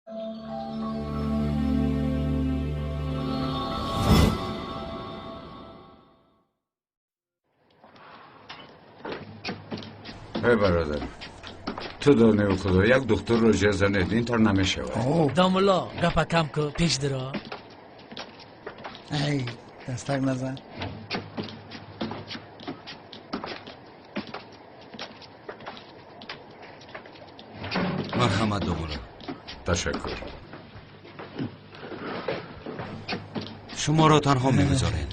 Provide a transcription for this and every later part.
Эй бародар, ту донию худо як духтурро ҷер занед, ин тор намешавад. Домулло, гапа кам ку, пеш диро. Эй, дастак назан. Марҳамат, домулло. Ташаккур. Шуморо танҳо мегузорем.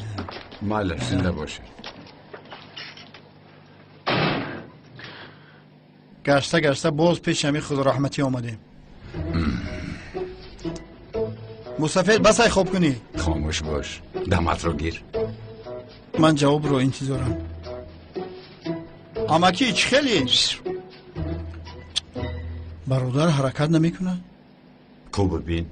Майли, зинда бошед. Гашта гашта боз пеши ҳамин худораҳматӣ омадем. Мусафед, басай хоб кунӣ. Хомӯш бош, даматро гир. Ман ҷавобро интизорам. Амакӣ, чӣ хеле? Бародар ҳаракат намекунад? Ку бибин.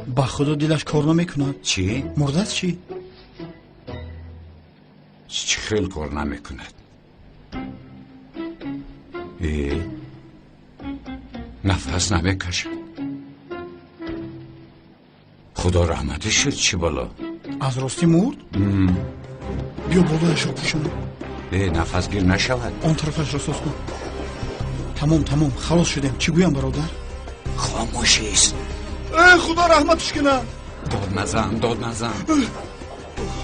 Ба худо дилаш кор намекунад. Чӣ? Мурдааст чӣ? Чӣ хел кор намекунад? Э, нафас намекашад. Худо раҳматӣ шуд, чӣ бало? Аз ростӣ мурд? Биё болояшро пӯшон. Э, нафасгир нашавад. Он тарафашро соз кун. Тамом, тамом, халос шудем. Чӣ гӯям, бародар? Хомӯшист. Э, худо раҳматш кунад. Дод назан, дод назан.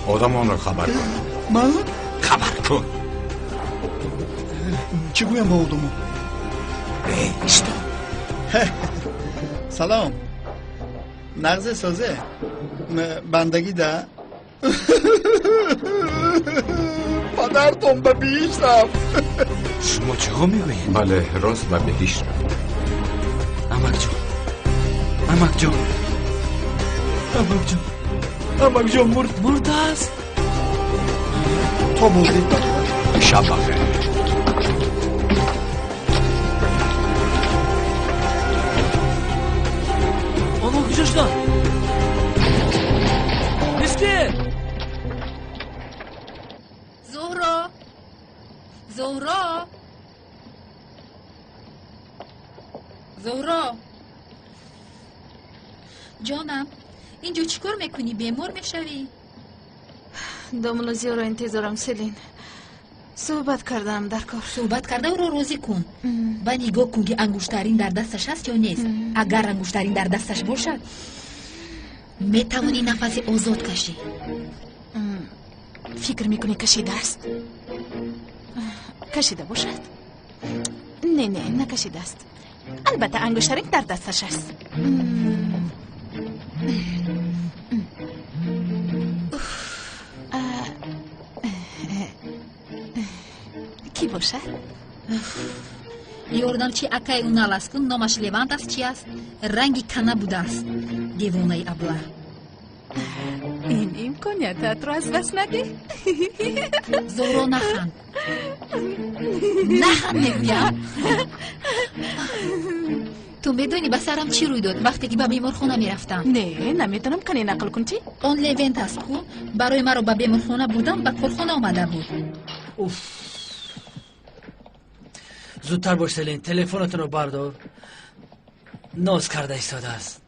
Одамонро хабар кун. Ман? Хабар кун. Чӣ гӯям ба одамон? Э, исто. Салом. Нағзе созе. Бандагӣ да. Падартон ба биҳишт рафт. Шумо чиҳо мегӯед? Бале, рост ба биҳишт рафт. Амакҷон, амакҷон, амакҷон, амакҷон мурд, мурдааст. То боздид, бародар. Шаб бахайр. Онҳо куҷо шуданд? Мискин! Зуҳро, Зуҳро, Зуҳро, ҷонам, инҷо чӣ кор мекунӣ? Бемор мешавӣ? Домулло Зиёро интизорам, Селин. Суҳбат кардаам дар кор. Суҳбат карда ӯро розӣ кун. Ва нигоҳ кун, ки ангуштарин дар дасташ аст ё нест. Агар ангуштарин дар дасташ бошад, метавонӣ нафаси озод кашӣ. Фикр мекунӣ кашидааст? Кашида бошад? Не, не, накашидааст. Албатта ангуштарин дар дасташ аст. Кӣ бошад? Ёрдамчи акаи ӯ налас кун, номаш Левант аст, чи аст? Ранги кана будааст. Девонаи абла. Ин имкониятатро аз даст надеҳ. Зуҳро, наханд. Наханд мегӯям. Ту медонӣ ба сарам чӣ рӯй дод, вақте ки ба беморхона мерафтам? Не, намедонам, кане нақл кун чӣ? Он Левент аст ку, барои маро ба беморхона бурдан ба корхона омада буд. Уф, зудтар бош, Селин, телефонатонро бардор. Ноз карда истодааст.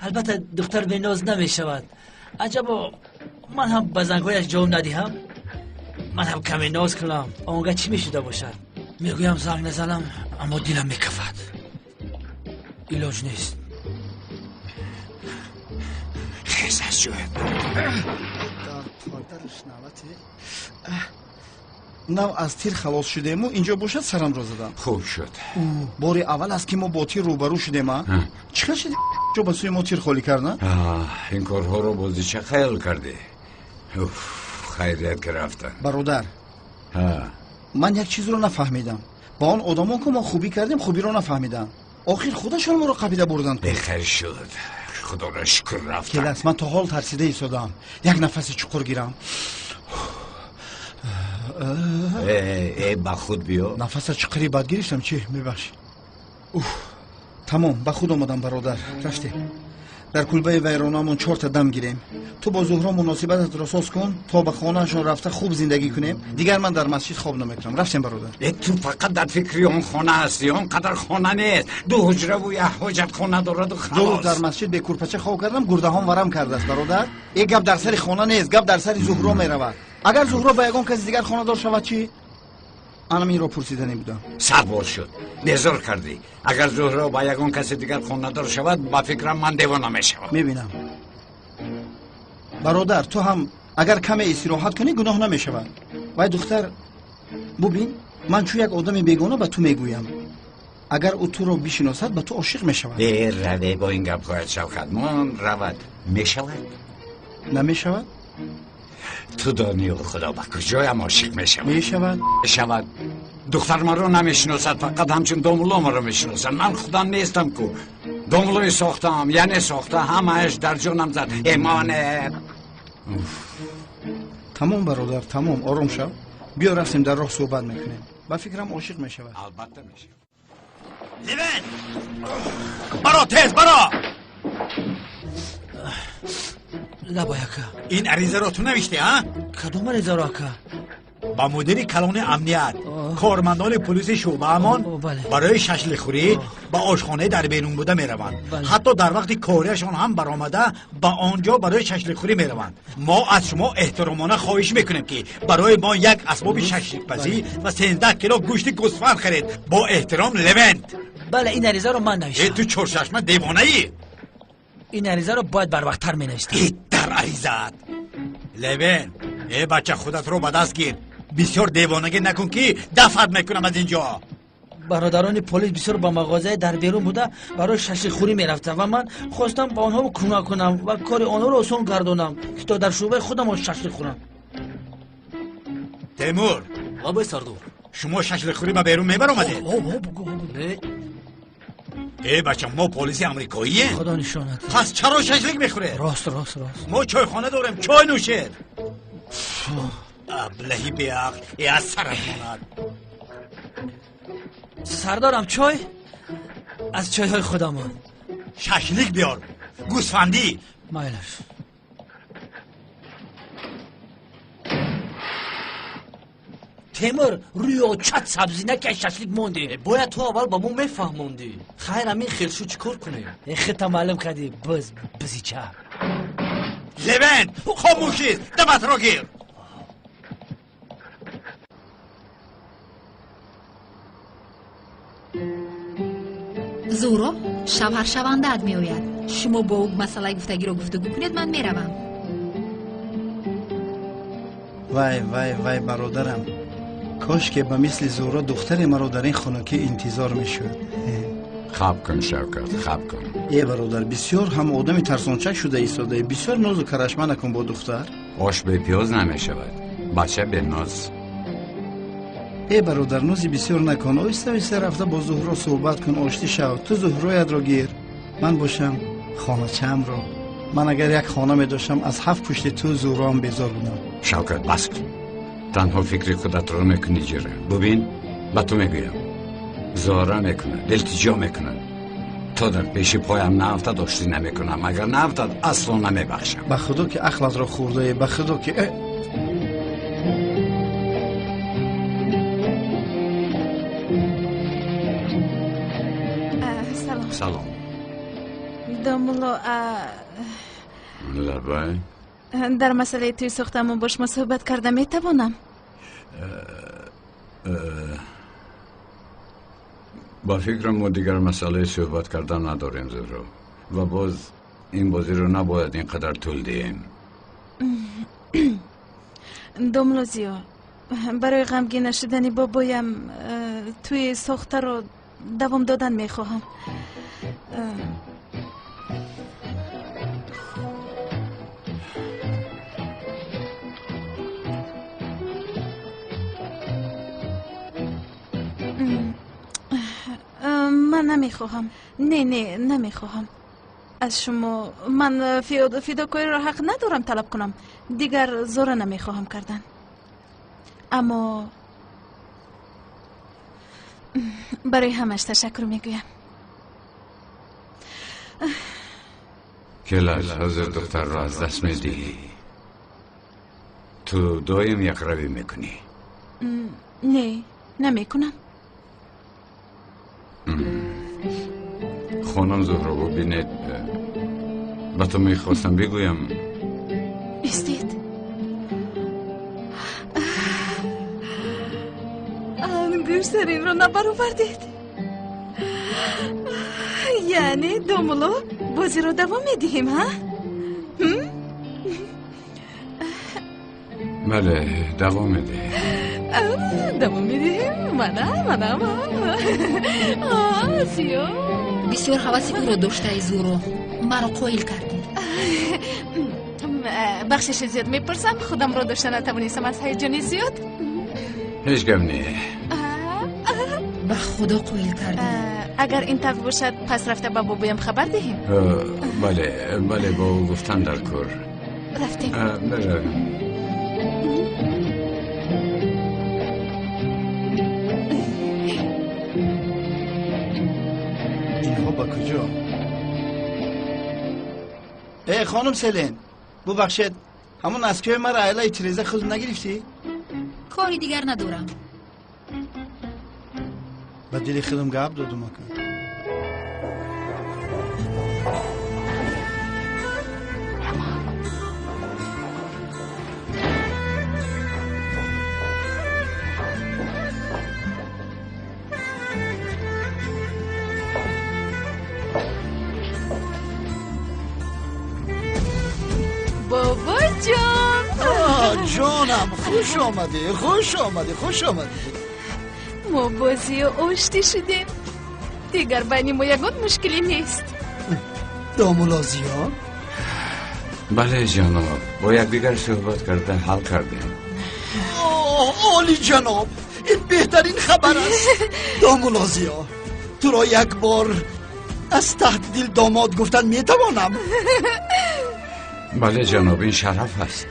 Албатта духтар беноз намешавад. Аҷабо, ман ҳам ба зангҳояш ҷавоб надиҳам, ман ҳам каме ноз кунам, онга чӣ мешуда бошад? Мегӯям занг назанам, аммо дилам мекафад. Илоҷ нест. Хез аз ҷоят. Нав аз тир халос шудему, инҷо бошад сарамро задам. Хуб шуд. Бори аввал аст, ки мо бо тир рӯбарӯ шудем, а? Чӣ хел шуд ҷо ба сӯи мо тир холӣ кард, на? Ин корҳоро бозича хаёл кардӣ? Уф, хайрият ки рафтан. Бародар, ман як чизро нафаҳмидам. Ба он одамон ку мо хубӣ кардем, хубиро нафаҳмидам. Охир худашон моро қапида бурданд. Бехайр шуд, худоро шукр, рафтан. Келас, ман то ҳол тарсида истодам. Як нафаси чуқур гирам. Э, ба худ биё. Нафаса чуқури бад гирифтам чӣ? Мебахшӣ. Уф, тамом, ба худ омадам, бародар. Рафтем. Дар кулбаи вайронамон чорта дам гирем. Ту бо Зуҳро муносибататро соз кун, то ба хонаашон рафта хуб зиндагӣ кунем. Дигар ман дар масҷид хоб намекунам. Рафтем, бародар. Ту фақат дар фикри он хона ҳастӣ. Он қадар хона нест. Ду ҳуҷраву як ҳоҷатхона дораду халос. Ду рӯз дар масҷид бекурпача хоб кардам, гурдаҳом варам кардааст, бародар. Э гап дар сари хона нест, гап дар сари Зуҳро меравад. Агар Зуҳро ба ягон каси дигар хонадор шавад чӣ? Анам инро пурсиданӣ будам. 100 бор шуд. Безор кардӣ. Агар Зуҳро ба ягон каси дигар хонадор шавад, ба фикрам ман девона мешавам. Мебинам. Бародар, ту ҳам агар каме истироҳат кунӣ гуноҳ намешавад. Вай духтар, бубин, ман чун як одами бегона ба ту мегӯям. Агар ӯ туро бишиносад, ба ту ошиқ мешавад. Э, раве бо ин гапҳоят, Шавкат. Мон равад. Мешавад? Намешавад? Ту донию худо ба куҷоям ошиқ мешавад? Мешавад. Мешавад. Духтар маро намешиносад, фақат ҳамчун домулло маро мешиносад. Ман худам нестам ку. Домуллои сохтаам, яъне сохта, ҳамааш дар ҷонам зад. Эмоне. Тамом, бародар, тамом, ором шав. Биё рафтем, дар роҳ суҳбат мекунем. Ба фикрам ошиқ мешавад. Албатта мешавад. Левен! Баро, тез, баро! Лабай, ака. Ин аризаро ту навиштӣ, а? Кадом аризаро, ака? Ба мудири калони амният, кормандони полиси шӯъбаамон барои шашликхӯрӣ ба ошхонаи дар берун буда мераванд. Ҳатто дар вақти кориашон ҳам баромада ба он ҷо барои шашликхӯрӣ мераванд. Мо аз шумо эҳтиромона хоҳиш мекунем, ки барои мо як асбоби шашликпазӣ ва 13 кило гӯшти гӯсфанд харед. Бо эҳтиром, Левент. Бале, ин аризаро ман навиштам. Э, ту чорчашма девонаӣ. Ин аризаро бояд барвақттар менавиштам. Э, дар аризаат. Левен, э бача, худатро ба даст гир. Бисёр девонагӣ накун, ки дафъат мекунам аз ин ҷо. Бародарони полис бисёр ба мағозаи дар берун буда барои шашликхӯрӣ мерафтанд ва ман хостам ба онҳо кӯмак кунам ва кори онҳоро осон гардонам, ки то дар шӯъбаи худамон шашлик хӯрам. Темур. Лабай, сардор. Шумо шашликхӯрӣ ба берун мебаромадед? Не. Э бача, мо полиси амрикоием. Худо нишонат. Пас чаро шашлик мехӯред? Рост, рост, рост. Мо чойхона дорем, чой нӯшед. Аблаҳи беақл, э аз сарат монад. Сардарам, чой аз чойҳои худамон. Шашлик биёр, гӯсфандӣ. Майлаш. Темур, рӯи очат сабзина, ки аз шашлик монди. Бояд ту аввал ба мо мефаҳмондӣ. Хайр, ҳамин хелшу чӣ кор кунем? Э, хита маълум кардӣ, биз бизича. Левент, хомӯшист, даматро гир. Зуҳро шавҳаршавандаат меояд. Шумо бо ӯ масъалаи гуфтагиро гуфтугӯ кунед, ман меравам. Вай, вай, вай, бародарам, кошке ба мисли Зуҳро духтаре маро дар ин хунукӣ интизор мешуд. Хаб кун, Шавкат, хаб кун. Э бародар, бисёр ҳам одами тарсончак шуда истодаӣ. Бисёр нозу карашма накун бо духтар. Ош бе пиёз намешавад, бача бе ноз. Э бародар, нози бисёр накун. Оҳиста оҳиста рафта бо Зуҳро суҳбат кун, оштӣ шав. Ту Зуҳроятро гир, ман бошам хоначаамро. Ман агар як хона медоштам, аз ҳафт пушти ту Зуҳроам безор будам. Шавкат, бас кун. Танҳо фикри худатро мекунӣ, ҷира. Бубин, ба ту мегӯям, зора мекунад, илтиҷо мекунад. То дар пеши поям наафтад, оштӣ намекунам. Агар наафтад, асло намебахшам. Ба худо ки ақлатро хӯрдаӣ, ба худо ки. Салом. Салом. Домулло, Лабай. Дар масъалаи тӯи сохтамон бо шумо суҳбат карда метавонам? Ба фикрам, мо дигар масъалаи суҳбат кардан надорем, Зуҳро. Ва боз ин бозиро набояд ин қадар тӯл диҳем. Домулло Зиё, барои ғамгин нашудани бобоям тӯи сохтаро давом додан мехоҳам. Ман намехоҳам, не, не, намехоҳам аз шумо. Ман фидокориро ҳақ надорам талаб кунам. Дигар зора намехоҳам кардан, аммо барои ҳамаш ташаккур мегӯям. Келаш, ҳозир духтарро аз даст медиҳӣ. Ту доим якравӣ мекунӣ. Не, намекунам. Хонум Зуҳро, бубинед, ба ту мехостам бигӯям. Истед. Ангуштаринро набаровардед. Яъне, домулло, бозиро давом медиҳем, ҳа? Бале, давом медиҳем. Давом медиҳем. Мана, мана, мана. Зиё. Бисёр ҳаваси ӯро доштаи, Зуро. Маро қоил кардӣ. Бахшиши зиёд мепурсам, худамро дошта натавонистам аз ҳаяҷони зиёд. Ҳеҷ гап не. Ба худо қоил кардӣ. Агар ин тавр бошад, пас рафта ба бобоям хабар диҳем? Бале, бале, бо ӯ гуфтан дар кор. Рафтем. Меравем. Инҳо ба куҷо? Э, хонум Селен, бубахшед, ҳамон аскиҳои маро айлаи тиреза худ нагирифтӣ? Кори дигар надорам. Ба дили худам гап додум ака. Бобоҷон! Ҷонам, хуш омадӣ, хуш омадӣ, хуш омадӣ. Мо бозию оштӣ шудем. Дигар байни мо ягон мушкилӣ нест. Домулло Зиё? Бале, ҷаноб, бо якдигар суҳбат карда ҳал кардем. Оли ҷаноб, ин беҳтарин хабар аст. Домулло Зиё, туро як бор аз таҳти дил домод гуфтан метавонам? Бале, ҷаноб, ин шараф аст.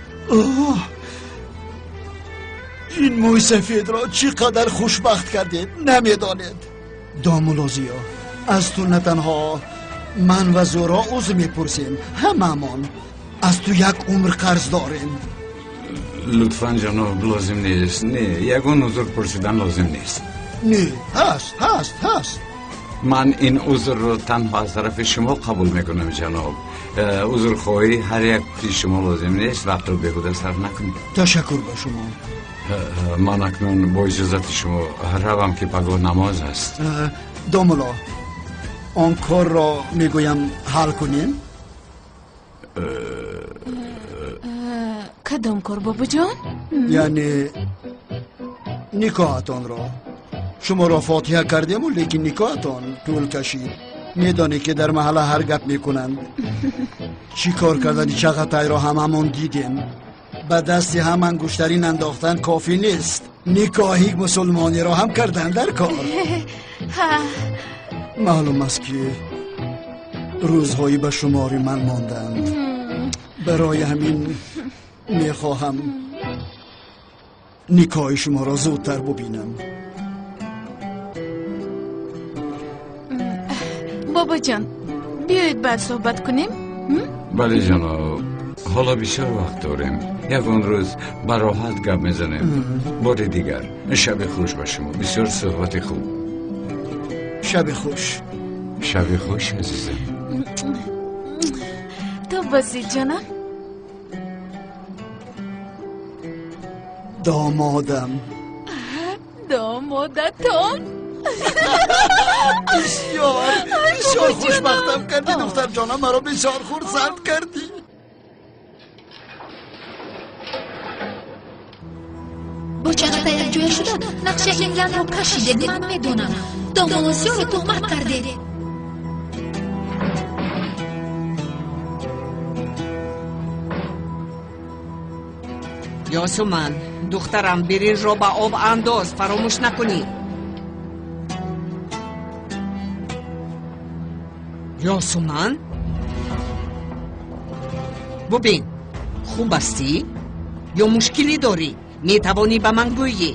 Ин мӯйсафедро чӣ қадар хушбахт кардед, намедонед. Домулло Зиё, аз ту на танҳо ман ва Зуҳро узр мепурсем, ҳамаамон аз ту як умр қарз дорем. Лутфан, ҷаноб, лозим нест. Не, ягон узр пурсидан лозим нест. Не, ҳаст, ҳаст, ҳаст. Ман ин узрро танҳо аз тарафи шумо қабул мекунам, ҷаноб. Узрхоҳӣ ҳар яки шумо лозим нест, вақтро беҳуда сарф накунед. Ташаккур ба шумо. Ман акнун бо иҷозати шумо равам, ки пагоҳ намоз аст. Домулло, он корро мегӯям ҳал кунем? Кадом кор, бобоҷон? Яъне никоҳатонро. Шуморо фотиҳа кардему, лекин никоҳатон тӯл кашид. Медонӣ ки дар маҳалла ҳар гап мекунанд. Чӣ кор кардани Чағатайро ҳамамон дидем. Ба дасти ҳам ангуштарин андохтан кофӣ нест. Никоҳи мусулмониро ҳам кардан дар кор. Маълум аст ки рӯзҳои ба шумори ман монданд. Барои ҳамин мехоҳам никоҳи шуморо зудтар бубинам. Бобоҷон, биёед баъд суҳбат кунем? Бале, ҷаноб, ҳоло бисёр вақт дорем. Ягон рӯз ба роҳат гап мезанем. Бори дигар шаби хуш ба шумо. Бисёр суҳбати хуб. Шаби хуш. Шаби хуш, азизам. То бозӣ, ҷонам. Домодам. Домодатон. Бисёр, бисёр хушбахтам кардӣ, духтарҷонам, маро бисёр хурсанд кардӣ. Бо Чағатай якҷоя шуда нақшаи ин занро кашидед, ман медонам. Домулло Зиёро туҳмат кардед. Ёсуман, духтарам, биринҷро ба об андоз, фаромӯш накунӣ. Ёсуман, бубин, хуб ҳастӣ ё мушкилӣ дорӣ? Метавонӣ ба ман гӯйӣ,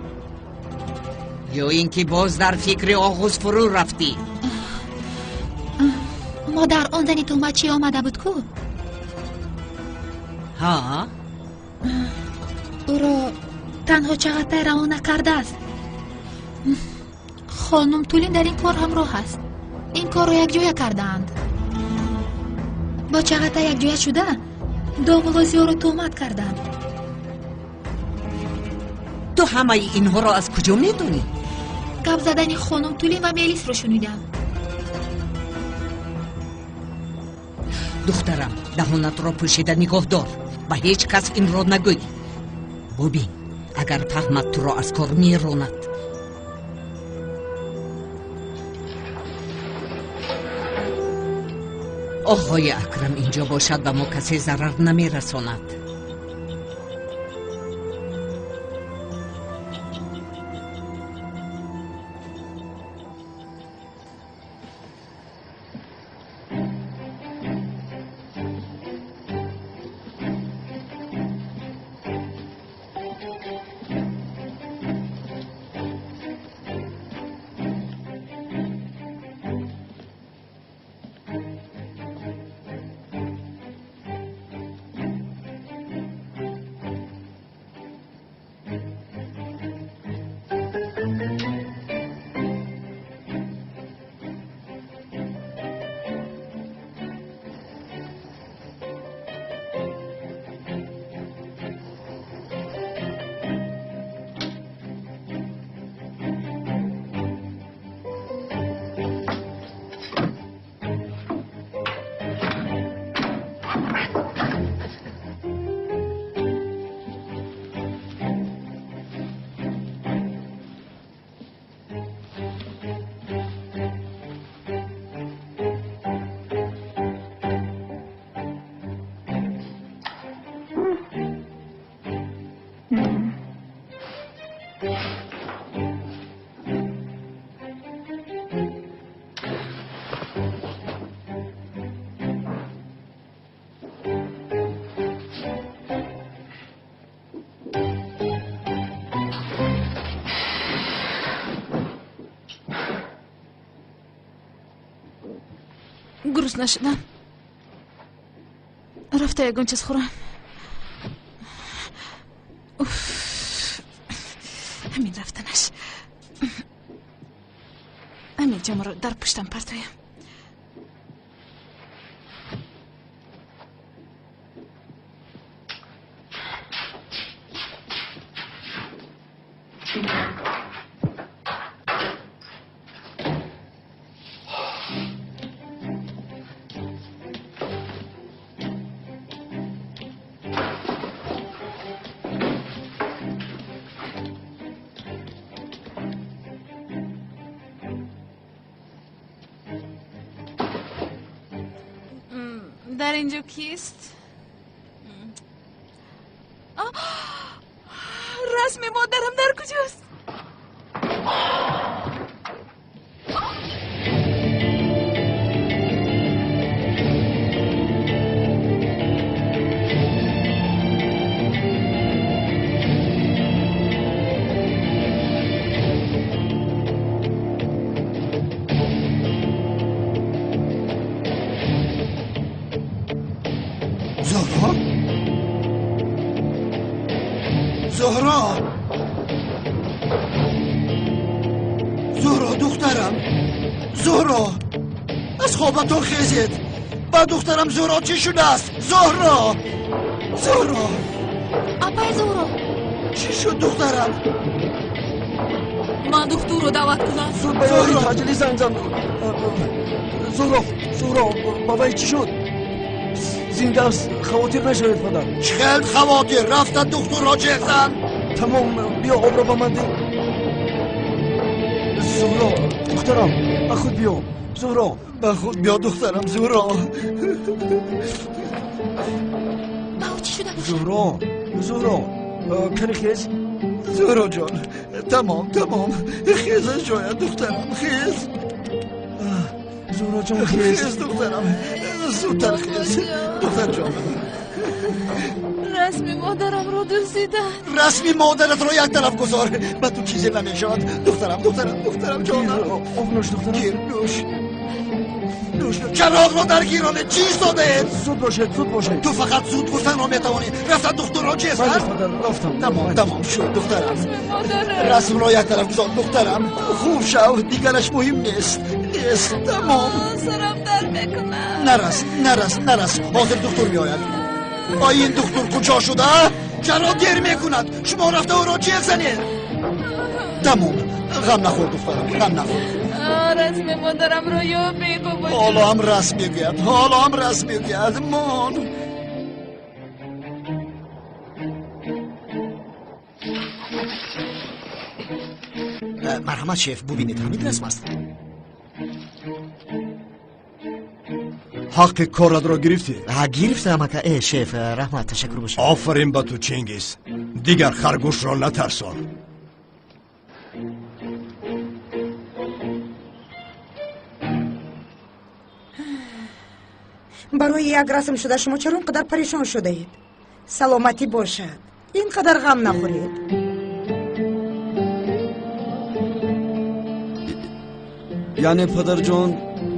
ё ин ки боз дар фикри оғӯз фурӯ рафтӣ? Модар, он зани туҳматчӣ омада буд ку? Ҳа? Ӯро танҳо Чағатай равона кардааст. Хонум Тулин дар ин кор ҳамроҳ аст. Ин корро якҷоя кардаанд. Бо Чағатай якҷоя шуда домулло Зиёро туҳмат карданд. Ту ҳамаи инҳоро аз куҷо медонӣ? Гап задани хонум Тулин ва Мелисро шунидам. Духтарам, даҳонатро пӯшида нигоҳ дор. Ба ҳеҷ кас инро нагӯй. Бубин, агар фаҳмад туро аз кор меронад. Оғои Акрам инҷо бошад, ба мо касе зарар намерасонад. Грустно шудам. Рафта ягон чиз хӯрам. Ҳамин рафтанаш. Ҳамин ҷомаро дар пуштам партоям. Дар инҷо кист? Расми модарам дар куҷост? Зуҳро, Зуҳро духтарам, Зуҳро, аз хобатон хезед. Ба духтарам Зуҳро чӣ шудааст? Зуҳро, Зуҳро. Апай Зуҳро, чӣ шуд духтарам? Ман духтурро даъват кунам. Зуд ба ёри таҷили занг зан. Зуҳро, Зуҳро, ба вай чӣ шуд? Зинда аст, хавотир нашавед падар. Чӣ хел хавотир? Рафта духтурро ҷеғ зан. Тамом, биё обро ба ман деҳ. Зуҳро, духтарам, ба худ биё. Зуҳро, ба худ биё духтарам, Зуҳро. Ба ӯ чӣ шуда бошад? Зуҳро, Зуҳро, кани хез. Зуҳро ҷон, тамом, тамом, хез аз ҷоя духтарам, хез. Зуҳро ҷон, хез. Хез духтарам, зудтар хез. Духтарҷон. Расми модарамро дуздиданд. Расми модаратро як тараф гузор. Ба ту чизе намешавад. Духтарам, духтарам, духтарам ҷонам. Об нӯш духтарам. Гир, нӯш. Чароғро даргиронед, чӣ истодаед? Зуд бошед, зуд бошед. Ту фақат зуд гуфтанро метавонӣ. Рафта духтурро чез Бале, падар, рафтам. Тамом, тамом шуд, духтарам. Расмро як тараф гузор, духтарам. Хуб шав, дигараш муҳим нест. Нест, тамом. Сарам дард мекунад. Нарас, нарас, нарас. Ҳозир духтур меояд. Ой, ин духтур куҷо шуда? Чаро дер мекунад? Шумо рафта ӯро чеғ занед. Тамом, ғам нахӯр, духтарам, ғам нахӯр. Расми модарамро ёбед, бобоҷон. Ҳоло ҳам расм мегӯяд, ҳоло ҳам расм мегӯяд. Мон. Марҳамат, шеф, бубинед, ҳамин расм аст. Ҳаққи коратро гирифтӣ? Гирифтам, ака. Э, шеф, раҳмат, ташаккур бошад. Офарин ба ту, Чингиз. Дигар харгӯшро натарсон. Барои як расм шуда шумо чаро ин қадар парешон шудаед? Саломатӣ бошад, ин қадар ғам нахӯред. Яъне, падарҷон,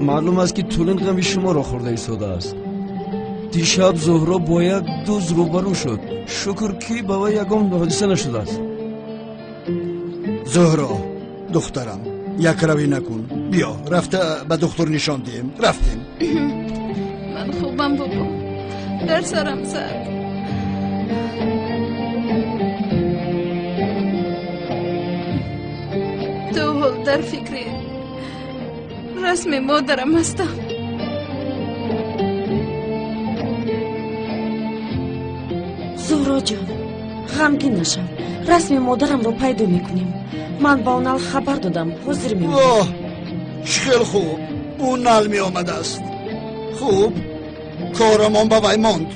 маълум аст, ки Тулин ғами шуморо хӯрда истодааст. Дишаб Зуҳро бо як дузд рӯбарӯ шуд. Шукр, ки ба вай ягон ҳодиса нашудааст. Зуҳро, духтарам, якравӣ накун. Биё, рафта ба духтур нишон диҳем. Рафтем. Ман хубам, бобо. Дар сарам зад. То ҳол дар фикри расми модарам ҳастам. Зуҳроҷон, ғамгин нашав. Расми модарамро пайдо мекунем. Ман ба Унал хабар додам, ҳозир меояд. Оҳ, чӣ хел хуб, Унал меомадааст. Хуб, корамон ба вай монд.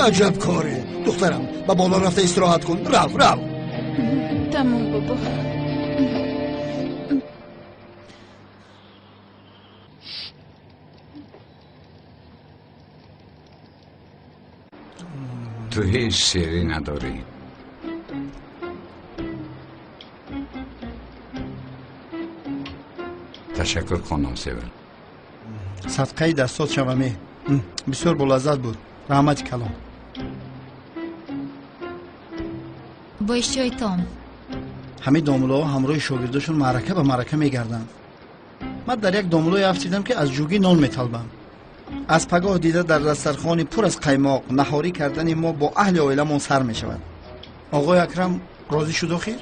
Аҷаб коре. Духтарам, ба боло рафта истироҳат кун. Рав, рав. Тамом, бобо. Ту ҳеҷ шеърӣ надорӣ. Ташаккур, хонум Севил. Садқаи дастот шаваме. Бисёр болаззат буд. Раҳмати калон. Бо иштиҳои том. Ҳамин домулоҳо ҳамроҳи шогирдошон маърака ба маърака мегарданд. Ман дар як домулое афтидам, ки аз ҷугӣ нон металбам. Аз пагоҳ дида дар дастархони пур аз қаймоқ наҳорӣ кардани мо бо аҳли оиламон сар мешавад. Оғои Акрам розӣ шуд охир?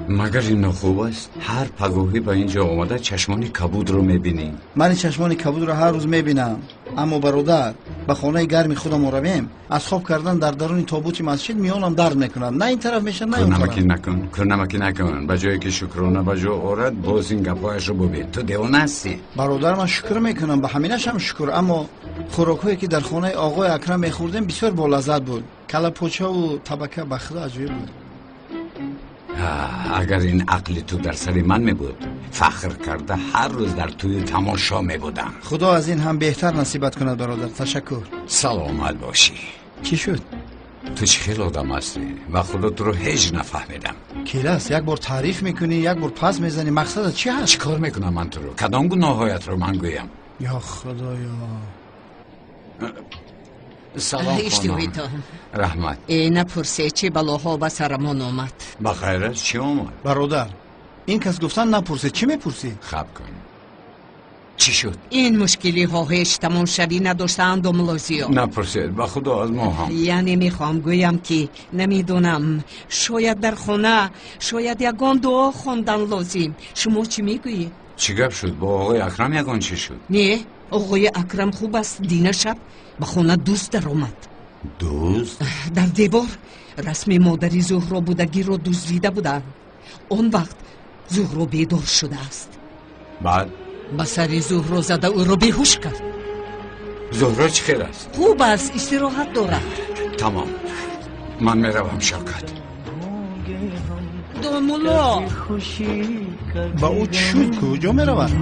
Магар ин нохуб аст? Ҳар пагоҳӣ ба ин ҷо омада чашмони кабудро мебинӣ. Ман ин чашмони кабудро ҳар рӯз мебинам. Аммо, бародар, ба хонаи гарми худамон равем. Аз хоб кардан дар даруни тобути масҷид миёнам дард мекунад. На ин тараф мешавад, на он тараф. Кӯрнамакӣ накун, кӯрнамакӣ накун. Ба ҷое ки шукрона ба ҷо орад, боз ин гапҳояшро бубин. Ту девона ҳастӣ. Бародар, ман шукр мекунам, ба ҳаминашам шукр. Аммо хӯрокҳое ки дар хонаи оғои Акрам мехӯрдем, бисёр болаззат буд. Калапочаву табака, ба худо, аҷоиб буд. Агар ин ақли ту дар сари ман мебуд, фахр карда ҳар рӯз дар тӯю тамошо мебудам. Худо аз ин ҳам беҳтар насибат кунад, бародар. Ташаккур. Саломат бошӣ. Чӣ шуд? Ту чӣ хел одам ҳастӣ? Ва худо, туро ҳеҷ нафаҳмидам. Келас, як бор таъриф мекунӣ, як бор пас мезанӣ. Мақсадат чӣ ҳаст? Чӣ кор мекунам ман туро? Кадом гуноҳҳоятро ман гӯям? Ё худоё. Салом, Иштиҳои хонум. том. Раҳмат. Э, напурсе, чӣ балоҳо ба сарамон омад. Ба хайр аст, чӣ омад? Бародар, ин кас гуфтан напурсед, чӣ мепурсӣ? Хаб кун, чӣ шуд? Ин мушкилиҳо ҳеҷ тамомшавӣ надоштаанд, домлозиё. Напурсед, ба худо, аз мо ҳам. Яъне мехоҳам гӯям, ки намедонам, шояд дар хона, шояд ягон дуо хондан лозим. Шумо чӣ мегӯед? Чӣ гап шуд? Бо оғои Акрам ягон чӣ шуд? Не, оғои Акрам хуб аст. Дина шаб ба хона дузд даромад. Дузд? Дар девор расми модари Зуҳро будагиро дуздида буданд. Он вақт Зуҳро бедор шудааст. Баъд? Ба сари Зуҳро зада, ӯро беҳуш кард. Зуҳро чӣ хел аст? Хуб аст, истироҳат дорад. Тамом, ман меравам, Шавкат. Домулло. Ба ӯ чӣ шуд? Куҷо меравад?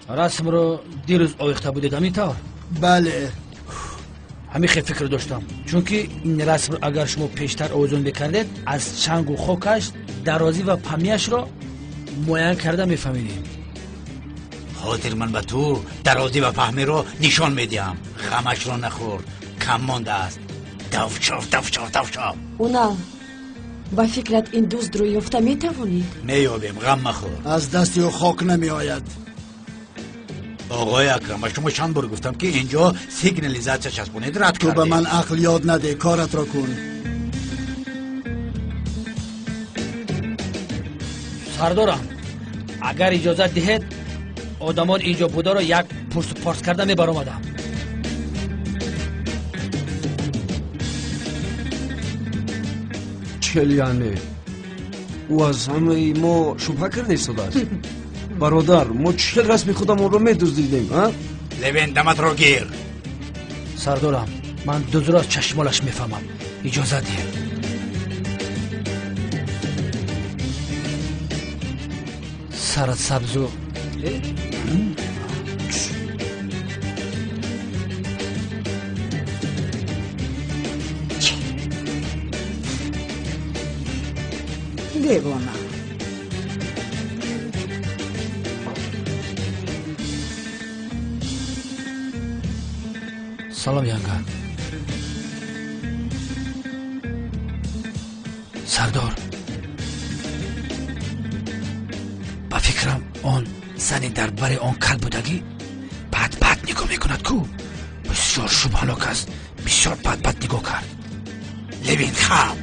Расмро дирӯз овехта будед, ҳамин тавр? Бале. Ҳамин хел фикр доштам, чунки ин расмро агар шумо пештар овезон мекардед, аз чангу хокаш дарозӣ ва памияшро муайян карда мефаҳмидем. Ҳозир ман ба ту дарозӣ ва паҳмиро нишон медиҳам. Ғамашро нахӯр, кам мондааст. Давчов, давчов, давчов. Унал, ба фикрат ин дуздро ёфта метавонед? Меёбем, ғам махӯр. Аз дасти ӯ хок намеояд. Оғои Акрам, ба шумо чанд бор гуфтам, ки инҷо сигнализатсия часпонед, рад Ту ба кардед. ман ақл ёд наде, коратро кун. Сардорам, агар иҷозат диҳед, одамон инҷо бударо як пурсу порс карда мебаромадам. Чел яъне ӯ аз ҳамаи мо шубҳа карда истодааст. Бародар, мо чел расми худамонро медуздидем, а? Левен, даматро гир. Сардорам, ман дуздро аз чашмолаш мефаҳмам. Иҷозат диҳед. Сарат сабзу. Девона. Салом, янга. Сардор, ба фикрам, он зани дар бари он кал будагӣ бад бад нигоҳ мекунад ку. Бисёр шубҳанок аст, бисёр бад бад нигоҳ кард. Левин, хаб.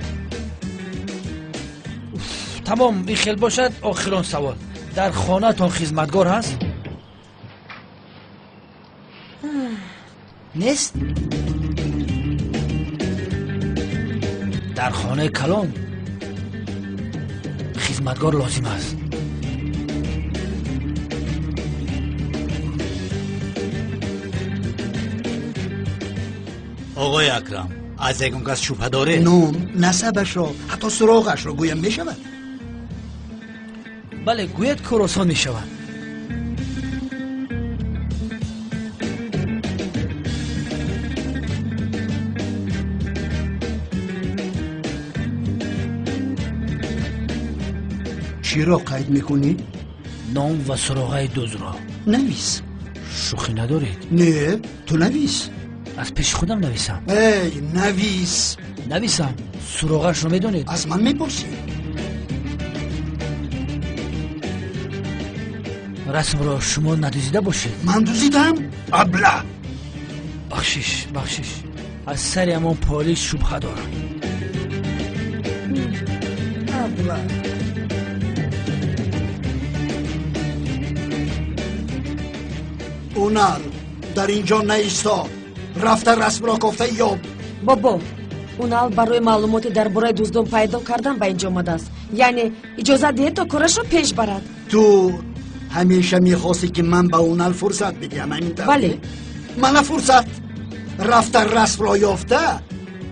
Тамом, ин хел бошад, охирон савол. Дар хонаатон хизматгор ҳаст? Нест? Дар хонаи калон хизматгор лозим аст. Оғои Акрам, аз ягон кас шубҳа доред? Ном, насабашро, ҳатто суроғашро гӯям мешавад? Бале, гӯяд, кор осон мешавад. Чиро қайд мекунӣ? Ном ва суроғаи дуздро. Навис. Шӯхӣ надоред? Не, ту навис. Аз пеши худам нависам? Эй, навис. Нависам. Суроғашро медонед? Аз ман мепурсӣ? Расмро шумо надуздида бошед? Ман дуздидам? Абла! Бахшиш, бахшиш. Аз сари ҳамон полис шубҳа дорам. Абла. Унал, дар ин ҷо наисто. Рафта расмро кофта ёб. Бобо, Унал барои маълумоти дар бораи дуздон пайдо кардан ба инҷо омадааст. Яъне иҷозат диҳед, то корашро пеш барад. Ту ҳамеша мехостӣ, ки ман ба Унал фурсат бидиҳам, ҳамин тавр? Бале. Мана фурсат. Рафта расмро ёфта,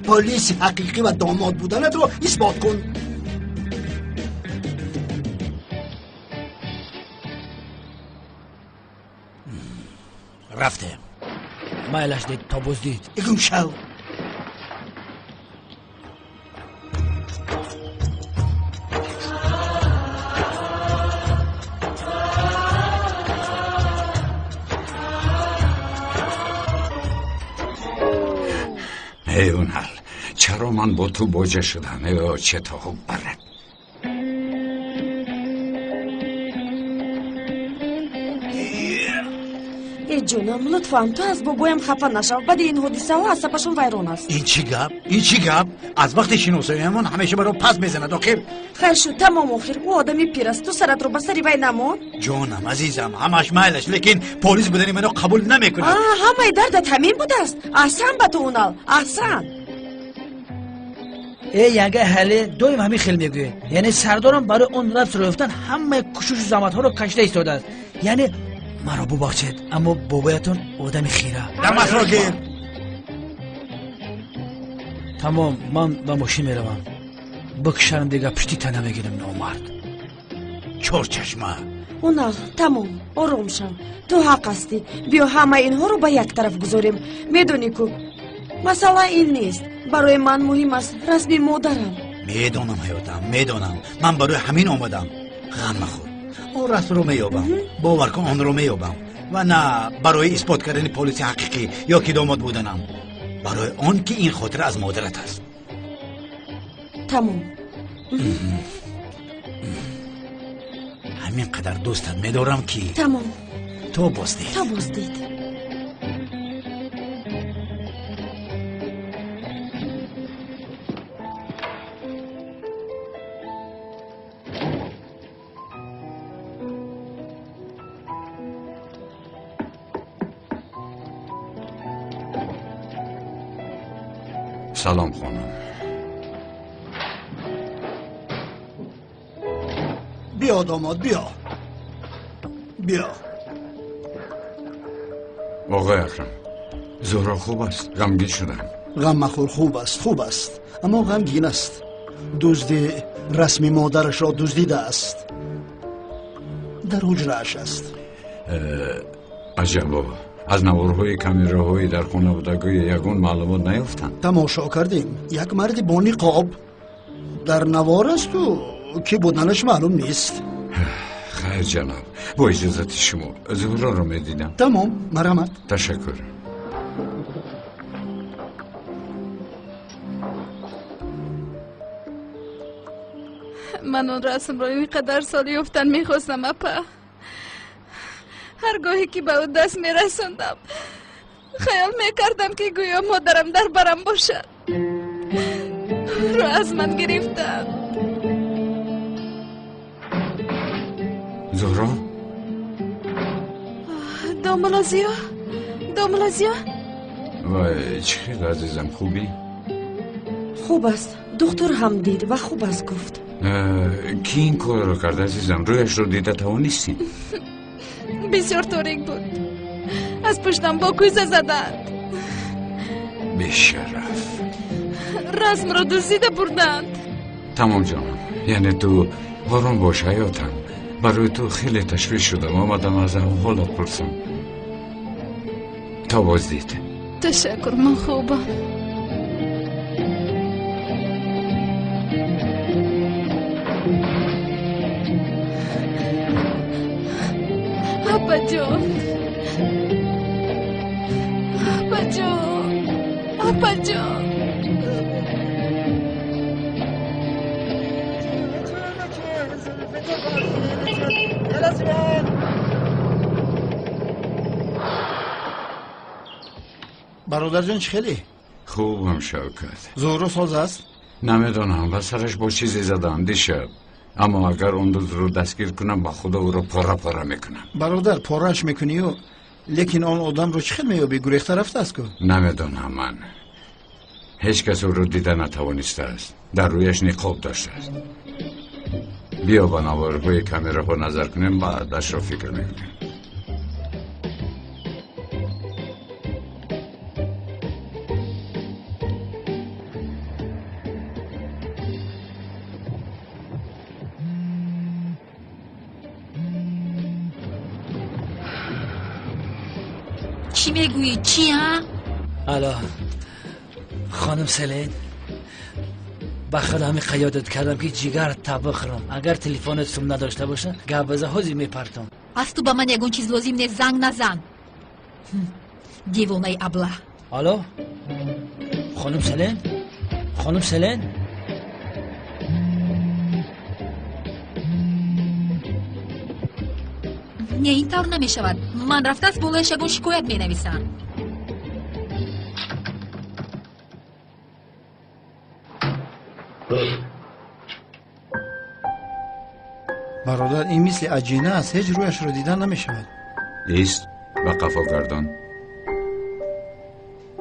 полиси ҳақиқӣ ва домод буданатро исбот кун. Рафтем. Майлаш дид, то боздид. Гум шав. Эй, Унал, чаро ман бо ту боҷа шудам? Э, чето барад. Э, ҷонам, лутфан ту аз бобоям хафа нашав. Баъди ин ҳодисаҳо асабашон вайрон аст. Ин чӣ гап? Ин чӣ гап? Аз вақти шиносоиямон ҳамеша маро пас мезанад, охир. Хайр шуд, тамом, охир. Ӯ одами пир аст, ту саратро ба сари вай намон. Ҷонам, азизам, ҳамаш майлаш, лекин полис будани маро қабул намекунад. Ҳамаи дардат ҳамин будааст. Аҳсан ба ту, Унал, аҳсан. Э, янга, ҳале доим ҳамин хел мегӯед. Яъне сардорам барои он рафтро ёфтан ҳамаи кӯшишу заҳматҳоро кашида истодааст. Яъне маро бубахшед, аммо бобоятон одами хира. Даматро гир. Тамом, ман ба мошин меравам. Бикшарам, дига пушти та намегирам, номард. Чорчашма, Унал, тамом, ором шав. Ту ҳақ ҳастӣ. Биё ҳамаи инҳоро ба як тараф гузорем. Медонӣ ку, масъала ин нест. Барои ман муҳим аст расми модарам. Медонам, ҳаётам, медонам. Ман барои ҳамин омадам. Ғам махӯр, он расмро меёбам. Бовар кун, онро меёбам. Ва на барои исбот кардани полиси ҳақиқӣ ё ки домод буданам, барои он ки ин хотира аз модарат аст. Тамом. Ҳамин қадар дӯстат медорам ки тамом. То боздид. То боздид. Салом, хонум. Биё, домод, биё, биё. Оғои Акрам, Зуҳро хуб аст? Ғамгин шудам. Ғам махӯр, хуб аст, хуб аст, аммо ғамгин аст. Дузди расми модарашро дуздидааст. Дар ҳуҷрааш аст. Аҷабо, аз наворҳои камераҳои дар хона будагӯи ягон маълумот наёфтанд? Тамошо кардем. Як марди бо ниқоб дар навор асту ки буданаш маълум нест. Хайр, ҷаноб, бо иҷозати шумо Зуҳроро медидам. Тамом, марҳамат. Ташаккур. Ман он расмро ин қадар сол ёфтан мехостам, апа. Ҳар гоҳе ки ба ӯ даст мерасондам, хаёл мекардам ки гӯё модарам дар барам бошад. Ӯро аз ман гирифтанд. Зуҳро? Домулозиё, домулозиё. Вай, чӣ хел, азизам, хубӣ? Хуб аст. Духтур ҳам дид ва хуб аст гуфт. Ки ин корро кард, азизам? Рӯяшро дида тавонистӣ? Бисёр торик буд. Аз пуштам бо кӯза заданд. Бешараф. Расмро дуздида бурданд. Тамом, ҷонам, яъне ту ором бош, ҳаётам. Барои ту хеле ташвиш шудам, омадам аз аҳволат пурсам. То боздид. Ташаккур, ман хубам. Апаҷон, апаҷон, апаҷон. Бародарҷон, чӣ хеле? Хубам, Шавкат. Зуҳро соз аст? Намедонам, ба сараш бо чизе задам дишаб. Аммо агар он дузро дастгир кунам, ба худо ӯро пора пора мекунам. Бародар, порааш мекунию, лекин он одамро чӣ хел меёбӣ? Гурехта рафтааст ку? Намедонам ман. Ҳеҷ кас ӯро дида натавонистааст. Дар рӯяш ниқоб доштааст. Биё ба наворҳои камераҳо назар кунем, баъдашро фикр мекунем. Чӣ мегӯӣ? Чӣ, а? Алло, хонум Селин, ба худ ҳамин қаёдат кардам ки ҷигар та бихӯрам. Агар телефонат сум надошта боша, гап биза, ҳозир мепартом. Аз ту ба ман ягон чиз лозим нест, занг назан. Девонаи аблаҳ. Алло, хонум Селин, хонум Селин. Не, ин тавр намешавад. Ман рафта аз болояш ягон шикоят менависам. Бародар, ин мисли аҷина аст, ҳеҷ рӯяшро дида намешавад. Ист, ба қафо гардон.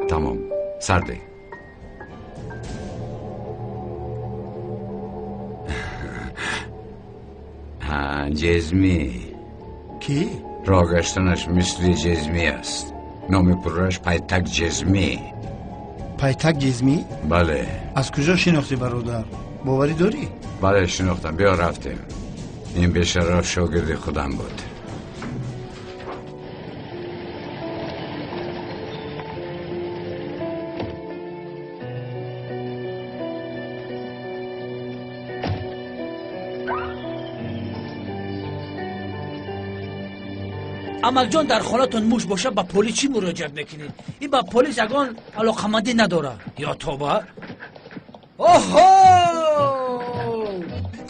Тамом, сарде. Ҳа, ҷезмӣ. Кӣ? Роҳ гаштанаш мисли ҷезмӣ аст. Номи пурраш Пайтак Ҷезмӣ. Пайтак Ҷезмӣ? Бале. Аз куҷо шинохтӣ, бародар? Боварӣ дорӣ? Бале, шинохтам. Биё, рафтем. Ин бешараф шогирди худам буд. Амакҷон, дар хонатон муш боша, ба полис чӣ муроҷиат мекунед? Ин ба полис ягон алоқамандӣ надорад. Ё тоба! Оҳо!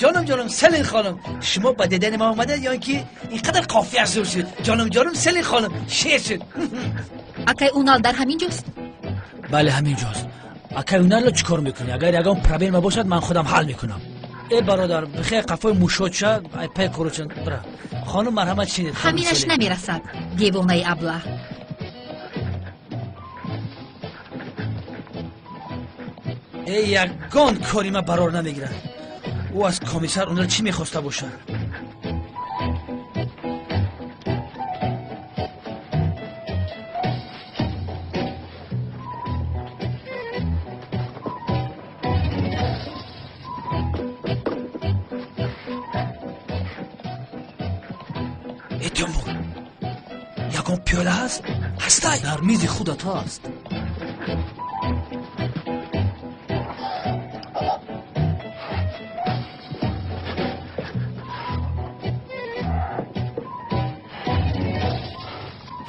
Ҷонам, ҷонам, Селин хонум, шумо ба дидани ма омадед ё ин ки ин қадар қофия зур шуд? Ҷонам, ҷонам, Селин хонум, шер шуд. Акай Унал дар ҳамин ҷост? Бале, ҳамин ҷост. Акай Уналро чӣ кор мекунӣ? Агар ягон проблема бошад, ман худам ҳал мекунам. Э бародар, бихер, қафои мушод ша, ай пай корочан бира. Хонум, марҳамат, шинед. Ҳаминаш намерасад, девонаи аблаҳ. Э, ягон кори ма барор намегирад. Ӯ аз комиссар Унал чӣ мехоста бошад? Э Тёмур, ягон пиёла ҳаст? Ҳастай? Дар мизи худат ҳаст.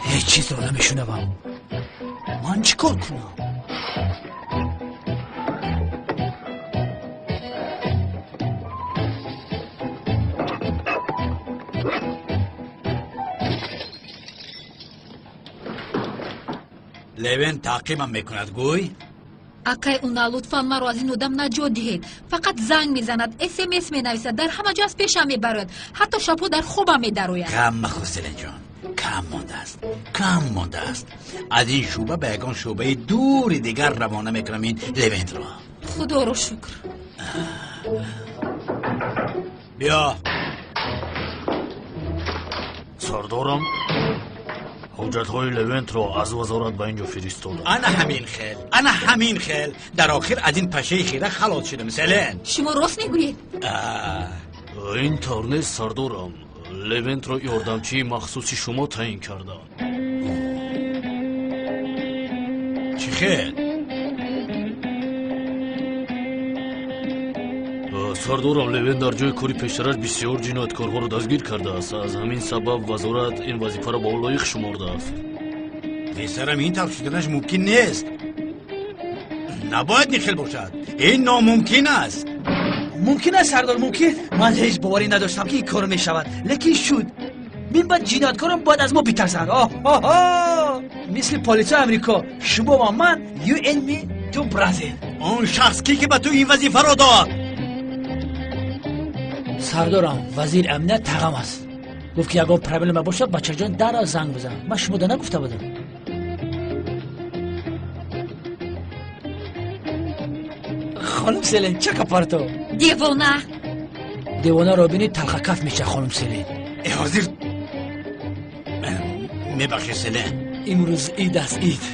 Ҳеҷ чизро намешунавам. Ман чӣ кор кунам? Левен таъқибам мекунад, гӯй. Акай Унал, лутфан маро аз ин одам наҷот диҳед. Фақат занг мезанад, смс менависад, дар ҳама ҷо аз пешам мебарояд, ҳатто шабҳо дар хобам медарояд. Ғам махӯр, Селинҷон, кам мондааст, кам мондааст. Аз ин шӯъба ба ягон шӯъбаи дури дигар равона мекунам ин Левентро. Худоро шукр. Биё. Сардорам, ҳуҷҷатҳои Левентро аз вазорат ба ин ҷо фиристодам. Ана ҳамин хел, ана ҳамин хел. Дар охир аз ин пашаи хира халос шудам, Селен. Шумо рост мегӯед? Ин тавр нест, сардорам. Левентро ёрдамчии махсуси шумо таъин карданд. Чӣ хел? Сардорам, Левент дар ҷои кори пештараш бисёр ҷинояткорҳоро дастгир кардааст. Аз ҳамин сабаб вазорат ин вазифаро ба ӯ лоиқ шумордааст. Писарам, ин тавр шуданаш мумкин нест. Набояд ин хел бошад. Ин номумкин аст. Мумкин аст, сардор, мумкин. Ман ҳеҷ боварӣ надоштам, ки ин кор мешавад, лекин шуд. Мин баъд ҷинояткорон бояд аз мо битарсанд. Оҳ, мисли полисои Амрико, шумо ва ман, you and me, two brother. Он шахс ки ки ба ту ин вазифаро дод? Сардорам, вазири амният тағам аст. Гуфт, ки ягон проблема бошад, бачаҷон, дарро занг бизан. Ман шумо да нагуфта будам. Хонум Селен, чака парто. Девона! Девонаро бинед, талхакаф меша, хонум Селен. Э, ҳозир мебахши, Селен. Имрӯз ид аст, ид.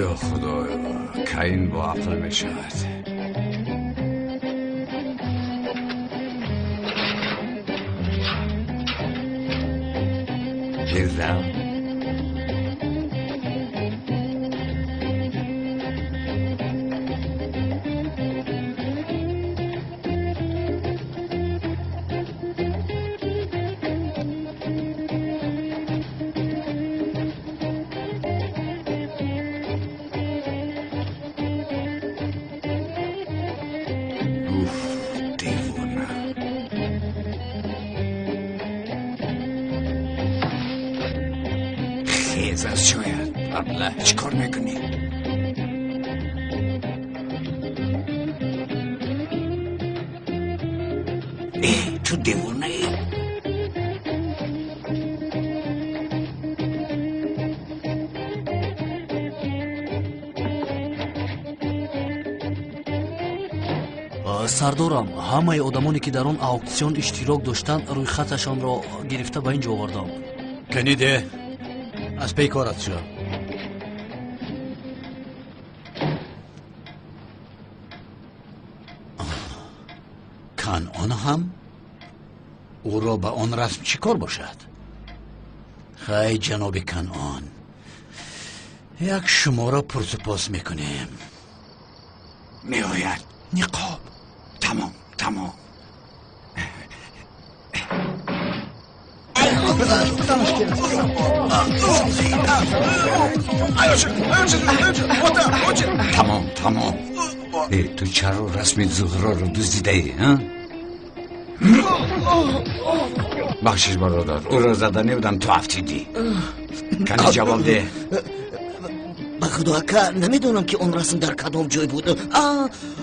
Ё худоё, кай ин бо ақл мешавад? Гирдам. Уф, девона. Хез аз ҷоят, аблаҳ, чӣ кор мекунӣ? Э, ту девонаӣ? Сардорам, ҳамаи одамоне ки дар он ауксион иштирок доштанд, рӯйхаташонро гирифта ба ин ҷо овардам. Каниде, аз пей корат шо. Канъон ҳам ӯро ба он расм чӣ кор бошад? Хай, ҷаноби Канъон, як шуморо пурсупос мекунем. Меояд ниқоб. Тамом, тамом. Тамом, тамом. Ту чаро расми Зуҳроро дуздидаӣ, ҳа? Бахшиш, бародар, ӯро зада набудам, ту афтидӣ. Кани ҷавоб деҳ. Ба худо ака, намедонам ки он расм дар кадом ҷой буд.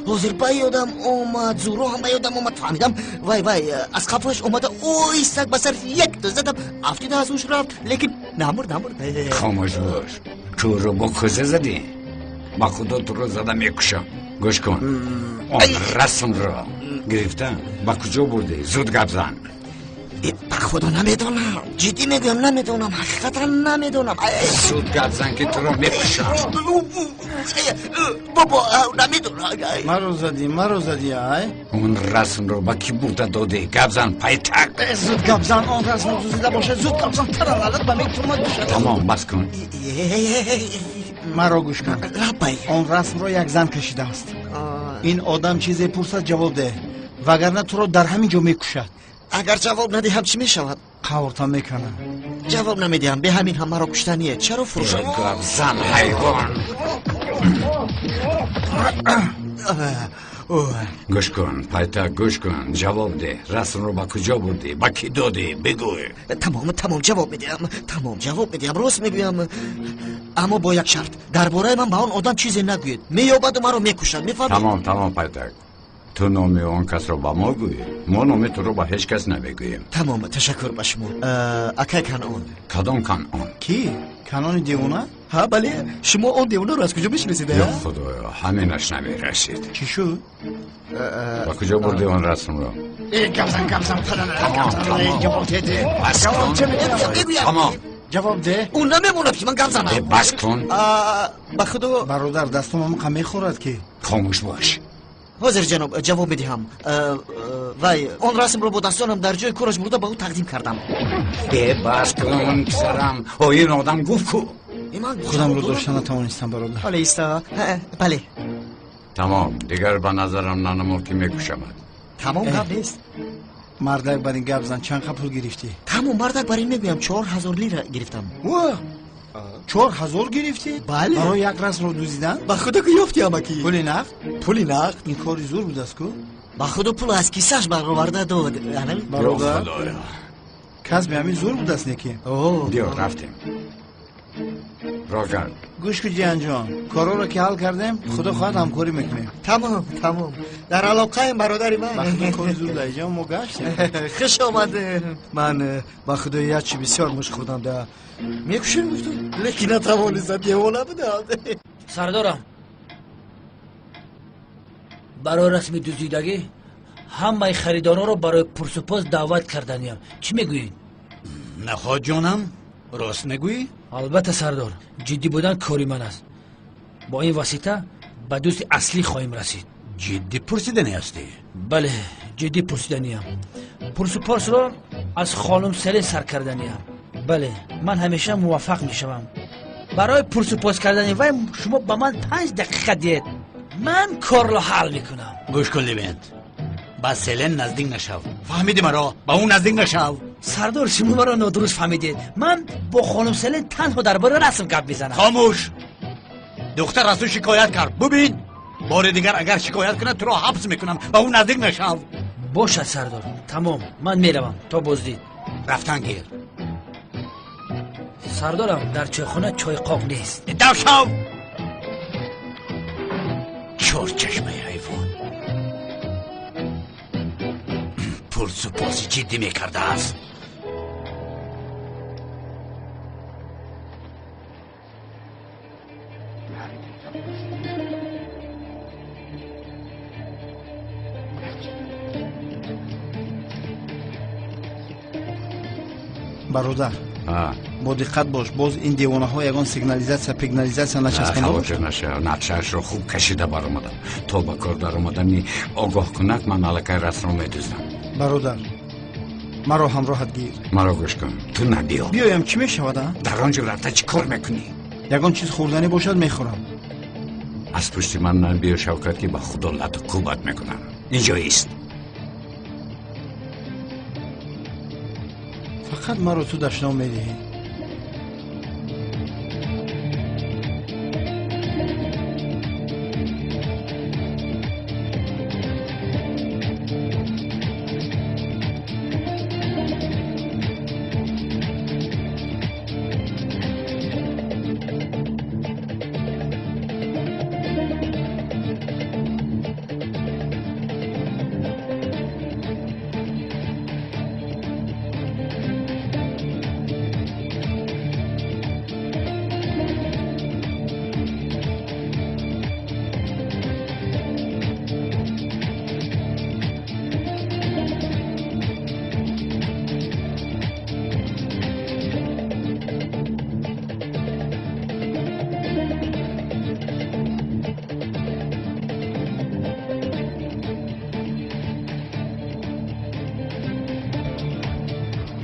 Ҳозир ба ёдам омад, Зуҳро ҳам ба ёдам омад, фаҳмидам. Вай, вай, аз қафояш омада, ой, саг ба сар як задам, афтида аз ҳуш рафт, лекин намурд, намурд. Хомӯш бош. Ту ӯро бо кӯза задӣ? Ба худо туро зада мекушам. Гӯш кун, он расмро гирифта ба куҷо бурдӣ? Зуд гап зан. Ба худо намедонам, ҷиддӣ мегӯям, намедонам, ҳақиқатан намедонам. Зуд гап зан, ки туро мекушам. Бобо, намедонам. Маро задӣ, маро задӣ, ай? Он расмро ба кӣ бурда додӣ? Гап зан, пайтак. Зуд гап зан, он расмро дуздида бошад, зуд гап зан, таралалат ба метумад бошад. Тамом, бас кун. Маро гӯш кун. Он расмро як зан кашидааст. Ин одам чизе пурсад, ҷавоб деҳ, вагарна туро дар ҳамин ҷо мекушад. Агар ҷавоб надиҳам, чӣ мешавад? Қаврта мекунам. Ҷавоб намедиҳам, бе ҳамин ҳам маро куштание. Чаро фурӯшам? Гап зан, ҳайвон. Гӯш кун, пайтак, гӯш кун, ҷавоб деҳ. Расмро ба куҷо бурдӣ? Ба кӣ додӣ? Бигӯй. Тамом, тамом, ҷавоб медиҳам. Тамом, ҷавоб медиҳам, рост мегӯям. Аммо бо як шарт. Дар бораи ман ба он одам чизе нагӯед. Меёбаду маро мекушад, мефаҳмед? Тамом, тамом, пайтак. Ту номи он касро ба мо гӯй, мо номи туро ба ҳеҷ кас намегӯем. Тамом, ташаккур ба шумо. Акай Канъон. Кадом Канъон? Кӣ? Канъони девона? Ҳа, бале. Шумо он девонаро аз куҷо мешиносед? Ё худоё, ҳаминаш намерасид. Чӣ шуд? Ба куҷо бурдӣ он расмро? Гап зан, гап зан, тамом, ҷавоб деҳ. Бас кун. Тамом. Ҷавоб деҳ. Ӯ намемонад ки ман гап занам. Бас кун. Ба худо. Бародар, дастом ҳамқа мехӯрад ки. Хомӯш бош. Ҳозир ҷаноб, ҷавоб медиҳам. Вай, он расмро бо дастонам дар ҷои кораш бурда ба ӯ тақдим кардам. Бас кун, писарам. О, ин одам гуфт ку. Худамро дошта натавонистам, бародар. Бале, иста. Бале. Тамом, дигар ба назарам нанамуд ки мекушамад. Тамом, гап нест. Мардак бар ин гап зан, чанд қа пул гирифтӣ? Тамом, мардак бар ин мегӯям, 4000 лира гирифтам. 4000 гирифтӣ? Бале. Барои як расмро дуздидан? Ба худо ки ёфтӣ, амакӣ. Пули нақд? Пули нақд. Ин кори зур будааст ку? Ба худо пул аз кисааш бароварда дод. Бародар, касби ҳамин зур будааст неки? Биё, рафтем. Роҳ кард. Гӯш кун, ҷиҳанҷон, корҳоро ки ҳал кардем, худо хоҳад ҳамкорӣ мекунем. Тамом, тамом. Дар алоқаем, бародари ман. Ба худо кори зур даиҷа мо гаштем. Хуш омадем. Ман ба худо як чи бисёр мушк хӯрдам да. Мекушем гуфтам, лекин натавонистам, девона будам. Сардорам, барои расми дуздидагӣ ҳамаи харидоронро барои пурсупос даъват карданиям. Чӣ мегӯед? Наход ҷонам, рост мегӯӣ? Албатта, сардор, ҷиддӣ будан кори ман аст. Бо ин восита ба дӯсти аслӣ хоҳем расид. Ҷиддӣ пурсиданӣ ҳастӣ? Бале, ҷиддӣ пурсиданиям. Пурсупосро аз хонум Селен сар карданиям. Бале, ман ҳамеша муваффақ мешавам. Барои пурсупос кардани вай шумо ба ман 5 дақиқа диҳед, ман корро ҳал мекунам. Гӯш кун, Левент, ба Селен наздик нашав. Фаҳмидӣ маро? Ба ӯ наздик нашав. Сардор, шумо маро нодуруст фаҳмидед. Ман бо хонум Селен танҳо дар бораи расм гап мезанам. Хомӯш! Духтар аз ӯ шикоят кард. Бубин, бори дигар агар шикоят кунад, туро ҳабс мекунам. Ба ӯ наздик нашав. Бошад, сардор, тамом, ман меравам. То боздид. Рафтан гир. Сардорам, дар чойхона чойқоқ нест. Дав шав! Чорчашмаи ҳайвон. Пурсупоси ҷиддӣ мекардааст. Бародар, бо диққат бош, боз ин девонаҳо ягон сигнализатсия пигнализатсия начаспонда Хавотир наша, нақшаашро хуб кашида баромадам. То ба кор даромадани огоҳкунак ман аллакай расмро медуздам. Бародар, маро ҳамроҳат гир. Маро гӯш кун, ту набиё. Биёям, чӣ мешавад? Дар он ҷо рафта чӣ кор мекунӣ? Ягон чиз хӯрданӣ бошад, мехӯрам. Аз пушти ман набиё, Шавкат, ки ба худо лату кӯбат мекунам. Инҷо ист. Фақат маро ту дашном медиҳӣ.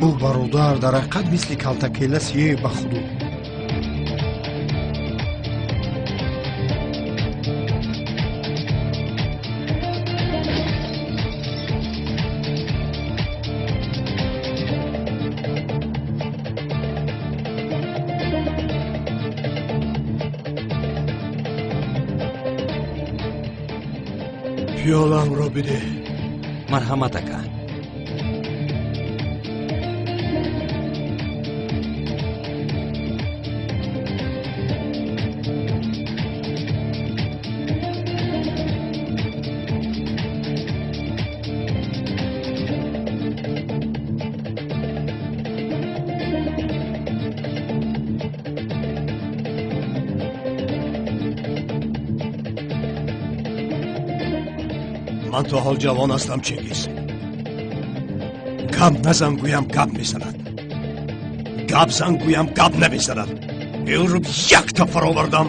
Ӯ бародар, дар ҳақиқат мисли калтакела сиёе, ба худо. Пиёламро бидеҳ. Марҳамат, ака. Ман то ҳол ҷавон ҳастам, Чингиз. Гап назан гӯям, гап мезанад, гап зан гӯям, гап намезанад. Эруб якта фаровардам.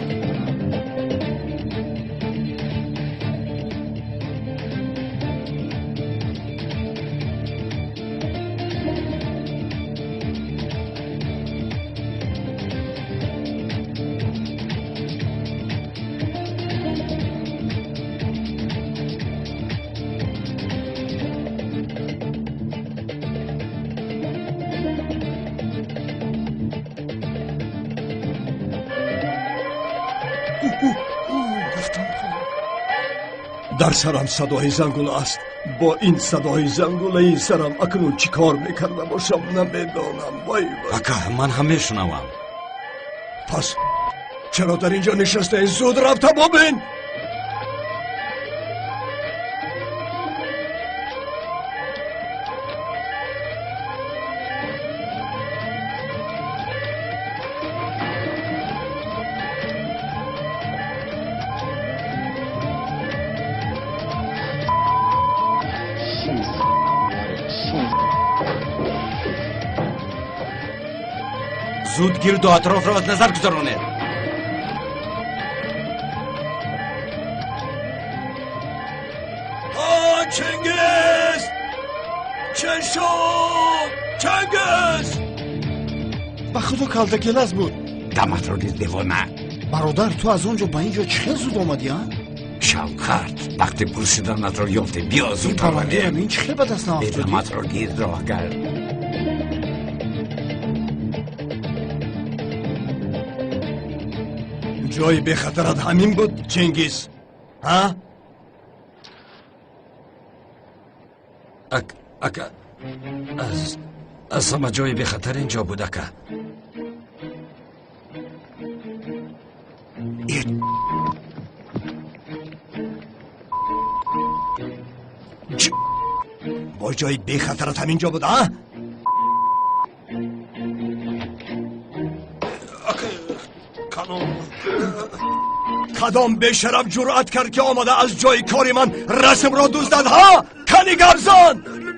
Дар сарам садои зангула аст. Бо ин садои зангулаи сарам акнун чӣ кор мекарда бошам, намедонам. Вай, вай. Ака, ман ҳам мешунавам. Пас чаро дар инҷо нишастаи? Зуд рафта бобин. Зуд гирду атрофро аз назар гузаронед. Чингиз, чӣ шуд, Чингиз? Ба худо, калтакелас буд. Даматро гир, девона. Бародар, ту аз он ҷо ба ин ҷо чӣ хел зуд омадӣ, а? Шавкат, вақте пурсиданатро ёфтем, биё, зуд. Бародарам, ин чӣ хел ба даст наафтодӣ? Даматро гир, роҳгар. Ҷои бехатарат ҳамин буд, Чингиз, ҳа? Ака, аз ҳама ҷои бехатар ин ҷо буд, ака. Бо ҷои бехатарат ҳамин ҷо буд, а? Кадом бешараф ҷуръат кард, ки омада аз ҷои кори ман расмро дуздад, ҳа? Кани, гап зан.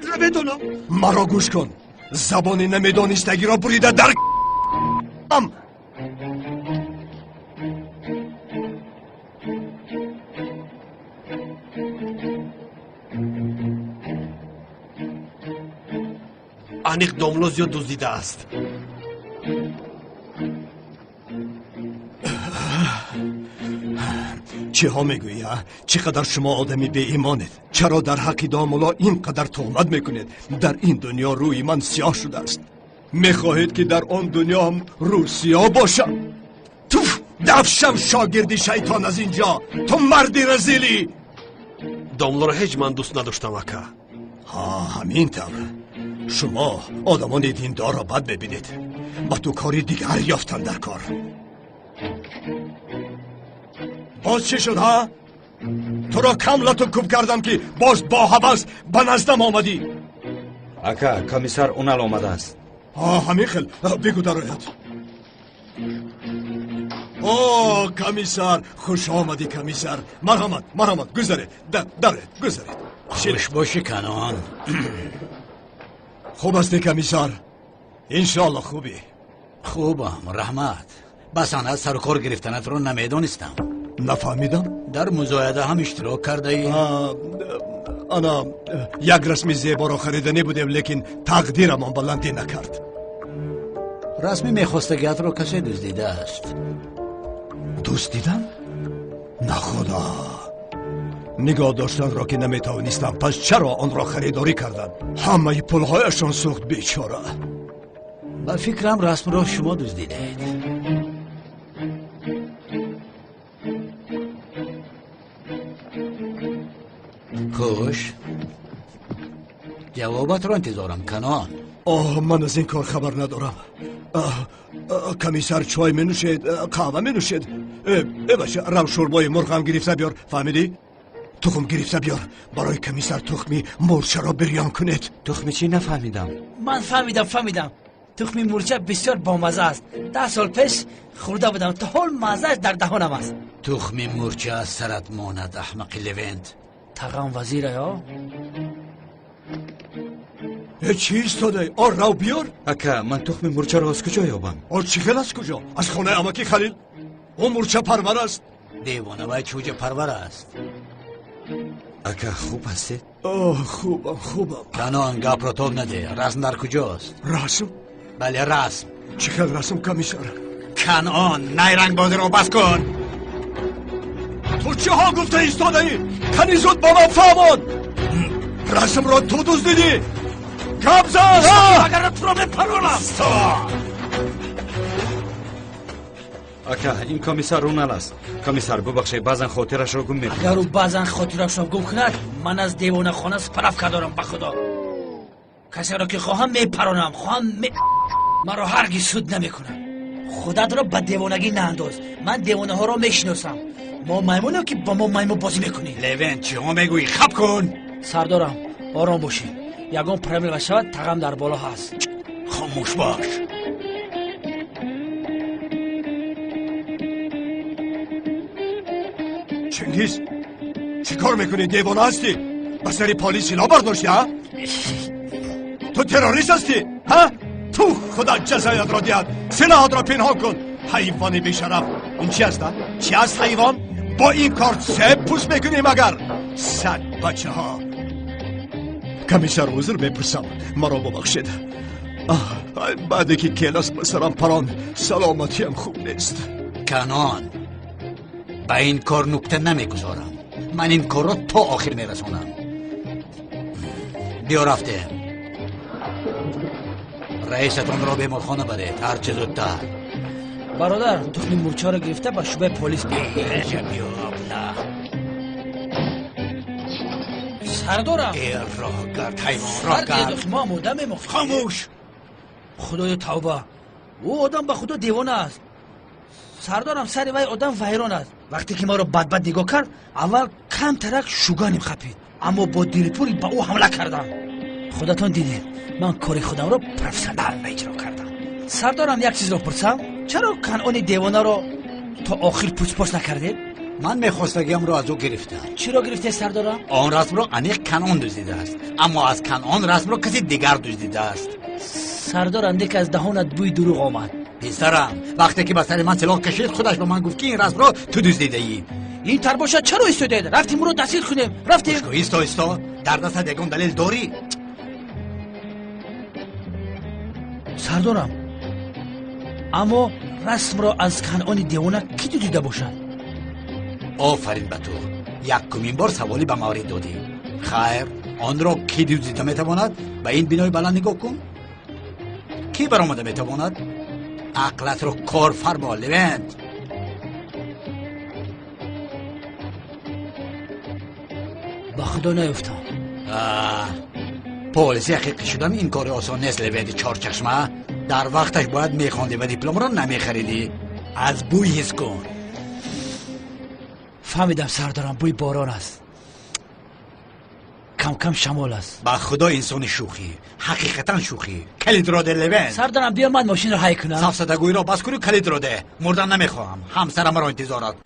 Намедонам. Маро гӯш кун. Забони намедонистагиро бурида дар ам. Аниқ домло зиёд дуздидааст. Чиҳо мегӯӣ, а? Чӣ қадар шумо одами беимонед? Чаро дар ҳаққи домулло ин қадар туҳмат мекунед? Дар ин дунё рӯи ман сиёҳ шудааст. Мехоҳед ки дар он дунё ҳам рӯ сиёҳ бошам? Туф, дафшам шогирди шайтон аз ин ҷо! Ту марди разилӣ! Домлоро ҳеҷ ман дӯст надоштам, ака. Ҳа, ҳамин тавр. Шумо одамони диндорро бад мебинед. Ба ту кори дигар ёфтан дар кор. Боз чӣ шуд, ҳа? Туро кам лату куб кардам ки боз бо ҳавас ба наздам омадӣ. Ака, комиссар Унал омадааст. Ҳа, ҳамин хел. Бигӯ дарояд. О, комиссар, хуш омадӣ, комиссар. Марҳамат, марҳамат, гузаред, даред, гузаред. Хуш бошӣ, Канон. Хуб ҳастӣ, комиссар? Иншоалло хубӣ. Хубам, раҳмат. Ба санъат сару кор гирифтанатро намедонистам. Нафаҳмидам. Дар музояда ҳам иштирок кардаӣ? Ана як расми зеборо хариданӣ будем, лекин тақдирамон баландӣ накард. Расми мехостагиатро касе дуздидааст. Дуздидан? На худо! Нигоҳ доштанро ки наметавонистам, пас чаро онро харидорӣ кардам? Ҳамаи пулҳояшон сӯхт, бечора. Ба фикрам расмро шумо дуздидаед. Хуш, ҷавобатро интизорам, Канон. Оҳ, ман аз ин кор хабар надорам. Комиссар чой менӯшед, қаҳва менӯшед? Э бача, рав шӯрбои мурғам гирифта биёр, фаҳмидӣ? Тухм гирифта биёр. Барои комиссар тухми мурчаро бирён кунед. Тухми чӣ нафаҳмидам? Ман фаҳмидам, фаҳмидам. Тухми мурча бисёр бомазза аст. 10 сол пеш хӯрда будам, то ҳол маззааш дар даҳонам аст. Тухми мурча аз сарат монад, аҳмақи Левент. Тағам вазира ё? Э, чӣ истодаӣ? О, рав биёр. Ака, ман тухми мурчаро аз куҷо ёбам? О, чӣ хел аз куҷо? Аз хонаи амаки Халил. Ӯ мурча парвар аст. Девона, вай чӯҷа парвар аст. Ака, хуб ҳастед? Оҳ, хубам, хубам. Канон, гапро тоб надеҳ. Расм дар куҷост? Расм? Бале, расм. Чӣ хел расм, комиссар? Канон, найрангбозиро бас кун. Ту чиҳо гуфта истодаӣ? Кани зуд ба ман фаҳмон. Расмро ту дуздидӣ. Гап зан, ҳа? Агар туро мепаронам. Ака, ин комиссар Унал аст. Комиссар, бубахшед, баъзан хотирашро гум мекунад. Агар ӯ баъзан хотирашро гум кунад, ман аз девонахона справка дорам, ба худо. Касеро ки хоҳам мепаронам, хоҳам маро ҳаргиз суд намекунад. Худатро ба девонагӣ наандоз. Ман девонаҳоро мешиносам. Мо маймунем ки бо мо маймун бозӣ мекунӣ. Левент, чиҳо мегӯӣ? Хаб кун. Сардорам, ором бошед. Ягон проблема шавад, тағам дар боло ҳаст. Хомӯш бош. Чингиз, чӣ кор мекунӣ? Девона ҳастӣ? Ба сари полис силоҳ бардоштӣ, ҳа? Ту террорист ҳастӣ, ҳа? Ту худо ҷазоятро диҳад. Силоҳатро пинҳон кун, ҳайвони бешараф. Ин чи аст, чӣ аст ҳайвон? Бо ин кор себ пӯст мекунӣ магар? Саг бачаҳо. Комиссар, узр мепурсам, маро бубахшед. Баъде ки келас ба сарам парон, саломатиам хуб нест. Канон, ба ин кор нукта намегузорам. Ман ин корро то охир мерасонам. Биё, рафтем. Раисатонро беморхона баред, ҳарчи зудтар. Бародар, тухми мурчаро гирифта ба шӯъбаи полис биё. Биё, абла. Сардорам. Э, роҳгард, ҳайвон, роҳгард. Мо омода мемохем. Хомӯш. Худоё тавба. Ӯ одам ба худо девона аст. Сардорам, сари вай одам вайрон аст. Вақте ки маро бадбад нигоҳ кард, аввал камтарак шуганим хапид, аммо бо дилпурӣ ба ӯ ҳамла кардам. Худатон дидед, ман кори худамро профессионально иҷро кардам. Сардорам, як чизро пурсам, чаро Канони девонаро то охир пучпош накардед? Ман мехостагиамро аз ӯ гирифтам. Чиро гирифтед, сардорам? Он расмро аниқ Канон дуздидааст, аммо аз Канон расмро каси дигар дуздидааст. Сардор андек аз даҳонат бӯи дурӯғ омад. Писарам, вақте ки ба сари ман силоҳ кашид, худаш ба ман гуфт, ки ин расмро ту дуздидаӣ. Ин тар бошад, чаро истодаед? Рафтем, ӯро дастгир кунем. Рафтем. Исто, исто, дар дастат ягон далел дорӣ? Сардорам, аммо расмро аз Канъони девона кӣ дуздида бошад? Офарин ба ту, якумин бор саволӣ ба маврид додӣ. Хайр, онро кӣ дуздида метавонад? Ба ин бинои баланд нигоҳ кун, кӣ баромада метавонад? Ақлатро кор фармо, Левент. Ба худо наёфтам. Полиси ҳақиқӣ шудан ин кори осон нест, Левенти чорчашма. Дар вақташ бояд мехондӣ ва дипломро намехаридӣ. Аз бӯй ҳис кун. Фаҳмидам, сардорам, бӯи борон аст, кам-кам шамол аст. Ба худо инсони шӯхӣ, ҳақиқатан шӯхӣ. Калидро де, Левент. Сардорам, биё ман мошинро ҳай кунам. Сафсатагӯиро бас кунӣ, калидро де. Мурдан намехоҳам, ҳамсарам маро интизор аст.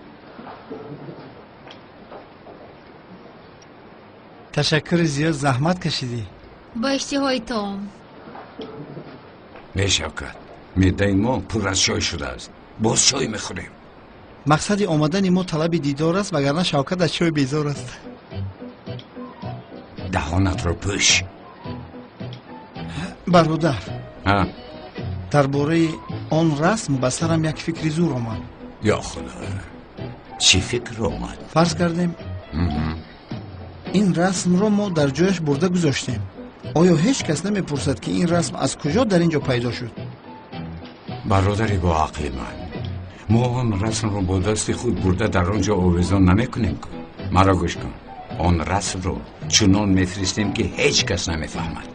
Ташаккури зиёд, заҳмат кашидӣ. Ба иштиҳои таом. Не, Шавкат, меъдаи мо пур аз чой шудааст, боз чой мехӯрем. Мақсади омадани мо талаби дидор аст, вагарна Шавкат аз чой безор аст. Даҳонатро пӯш. Бародар, дар бораи он расм ба сарам як фикри зур омад. Ё худо, чӣ фикр омад? Фарз кардем, ин расмро мо дар ҷояш бурда гузоштем. Оё ҳеҷ кас намепурсад, ки ин расм аз куҷо дар ин ҷо пайдо шуд? Бародари боақли ман, мо он расмро бо дасти худ бурда дар он ҷо овезон намекунем. Кун, маро гӯш кун, он расмро чунон мефиристем, ки ҳеҷ кас намефаҳмад.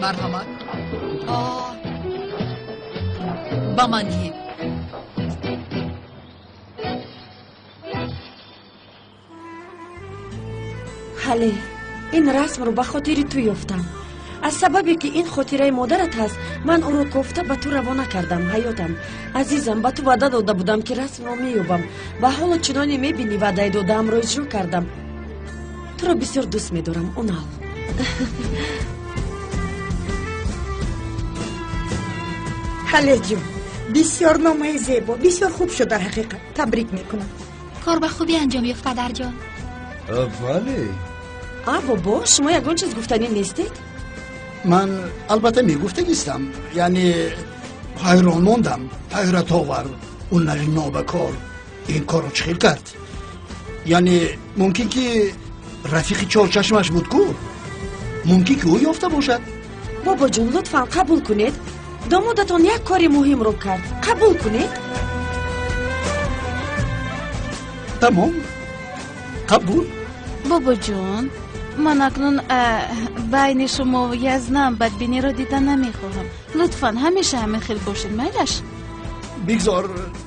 Марҳамат, ба ман диҳед. Ҳале, ин расмро ба хотири ту ёфтам. Аз сабабе ки ин хотираи модарат ҳаст, ман ӯро кофта ба ту равона кардам. Ҳаётам, азизам, ба ту ваъда дода будам, ки расмро меёбам ва ҳоло чуноне мебинӣ, ваъдаи додаамро иҷро кардам. Туро бисёр дӯст медорам, Унал. Ҳалеҷон, бисёр номаи зебо, бисёр хуб шуд дар ҳақиқат. Табрик мекунам. Кор ба хубӣ анҷом ёфт, падарҷон. Бале. А, бобо, шумо ягон чиз гуфтанӣ нестед? Ман албатта мегуфтагистам, яъне ҳайрон мондам, ҳайратовар. Унари нобакор ин корро чӣ хел кард? Яъне мумкин ки рафиқи чорчашмаш буд ку, мумкин ки ӯ ёфта бошад. Бобоҷон, лутфан қабул кунед, домодатон як кори муҳимро кард. Қабул кунед. Тамом, қабул. Бобоҷон, ман акнун байни шумо Язнам бадбиниро дида намехоҳам. Лутфан ҳамеша ҳамин хел бошед, майлаш? Бигзор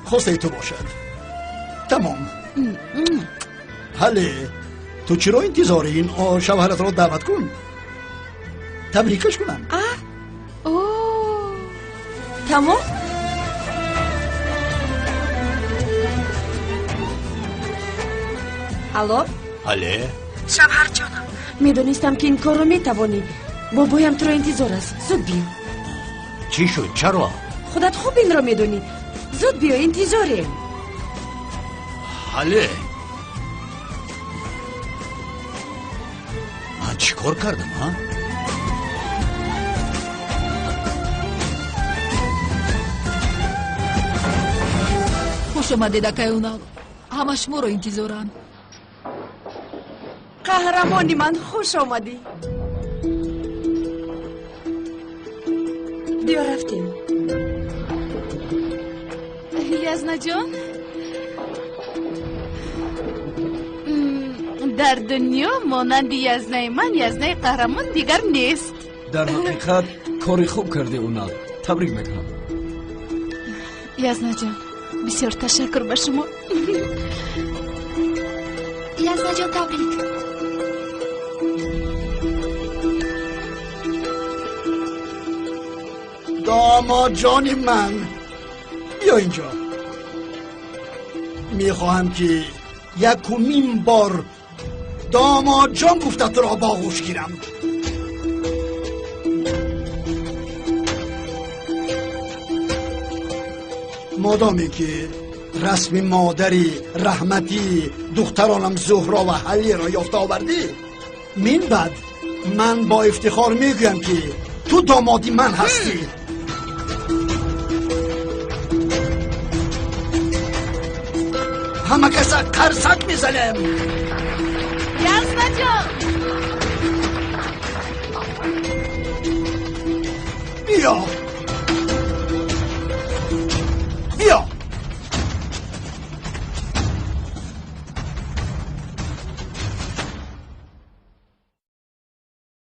хостаи ту бошад. Тамом. Ҳале, ту чиро интизорӣ? Ин шавҳаратро даъват кун, табрикаш кунам. Тамом. Алло. Ҳале. Шавҳарҷонам, медонистам, ки ин корро метавонӣ. Бобоям туро интизор аст, зуд биё. Чӣ шуд? Чаро? Худат хуб инро медонӣ. Зуд биё, интизорем. Ҳале, ман чӣ кор кардам, а? Хуш омадед, акай Унал. Ҳама шуморо интизоранд. Қаҳрамони ман, хуш омадӣ. Биё, рафтем. Язнаҷон, дар дунё монанди Язнаи ман Язнаи қаҳрамон дигар нест. Дар ҳақиқат кори хуб кардӣ, Унал, табрик мекунам. Язнаҷон, бисёр ташаккур ба шумо. Язнаҷон, табрик. Домодҷони ман, биё инҷо. Мехоҳам, ки якумин бор Домодҷон гуфта туро боғӯш гирам. Модоме ки расми модари раҳматӣ духтаронам Зуҳро ва Ҳаллиро ёфта овардӣ, мин баъд ман бо ифтихор мегӯям ки ту домоди ман ҳастӣ. Ҳама каса қарсак мезанем. Яснаҷон, биё.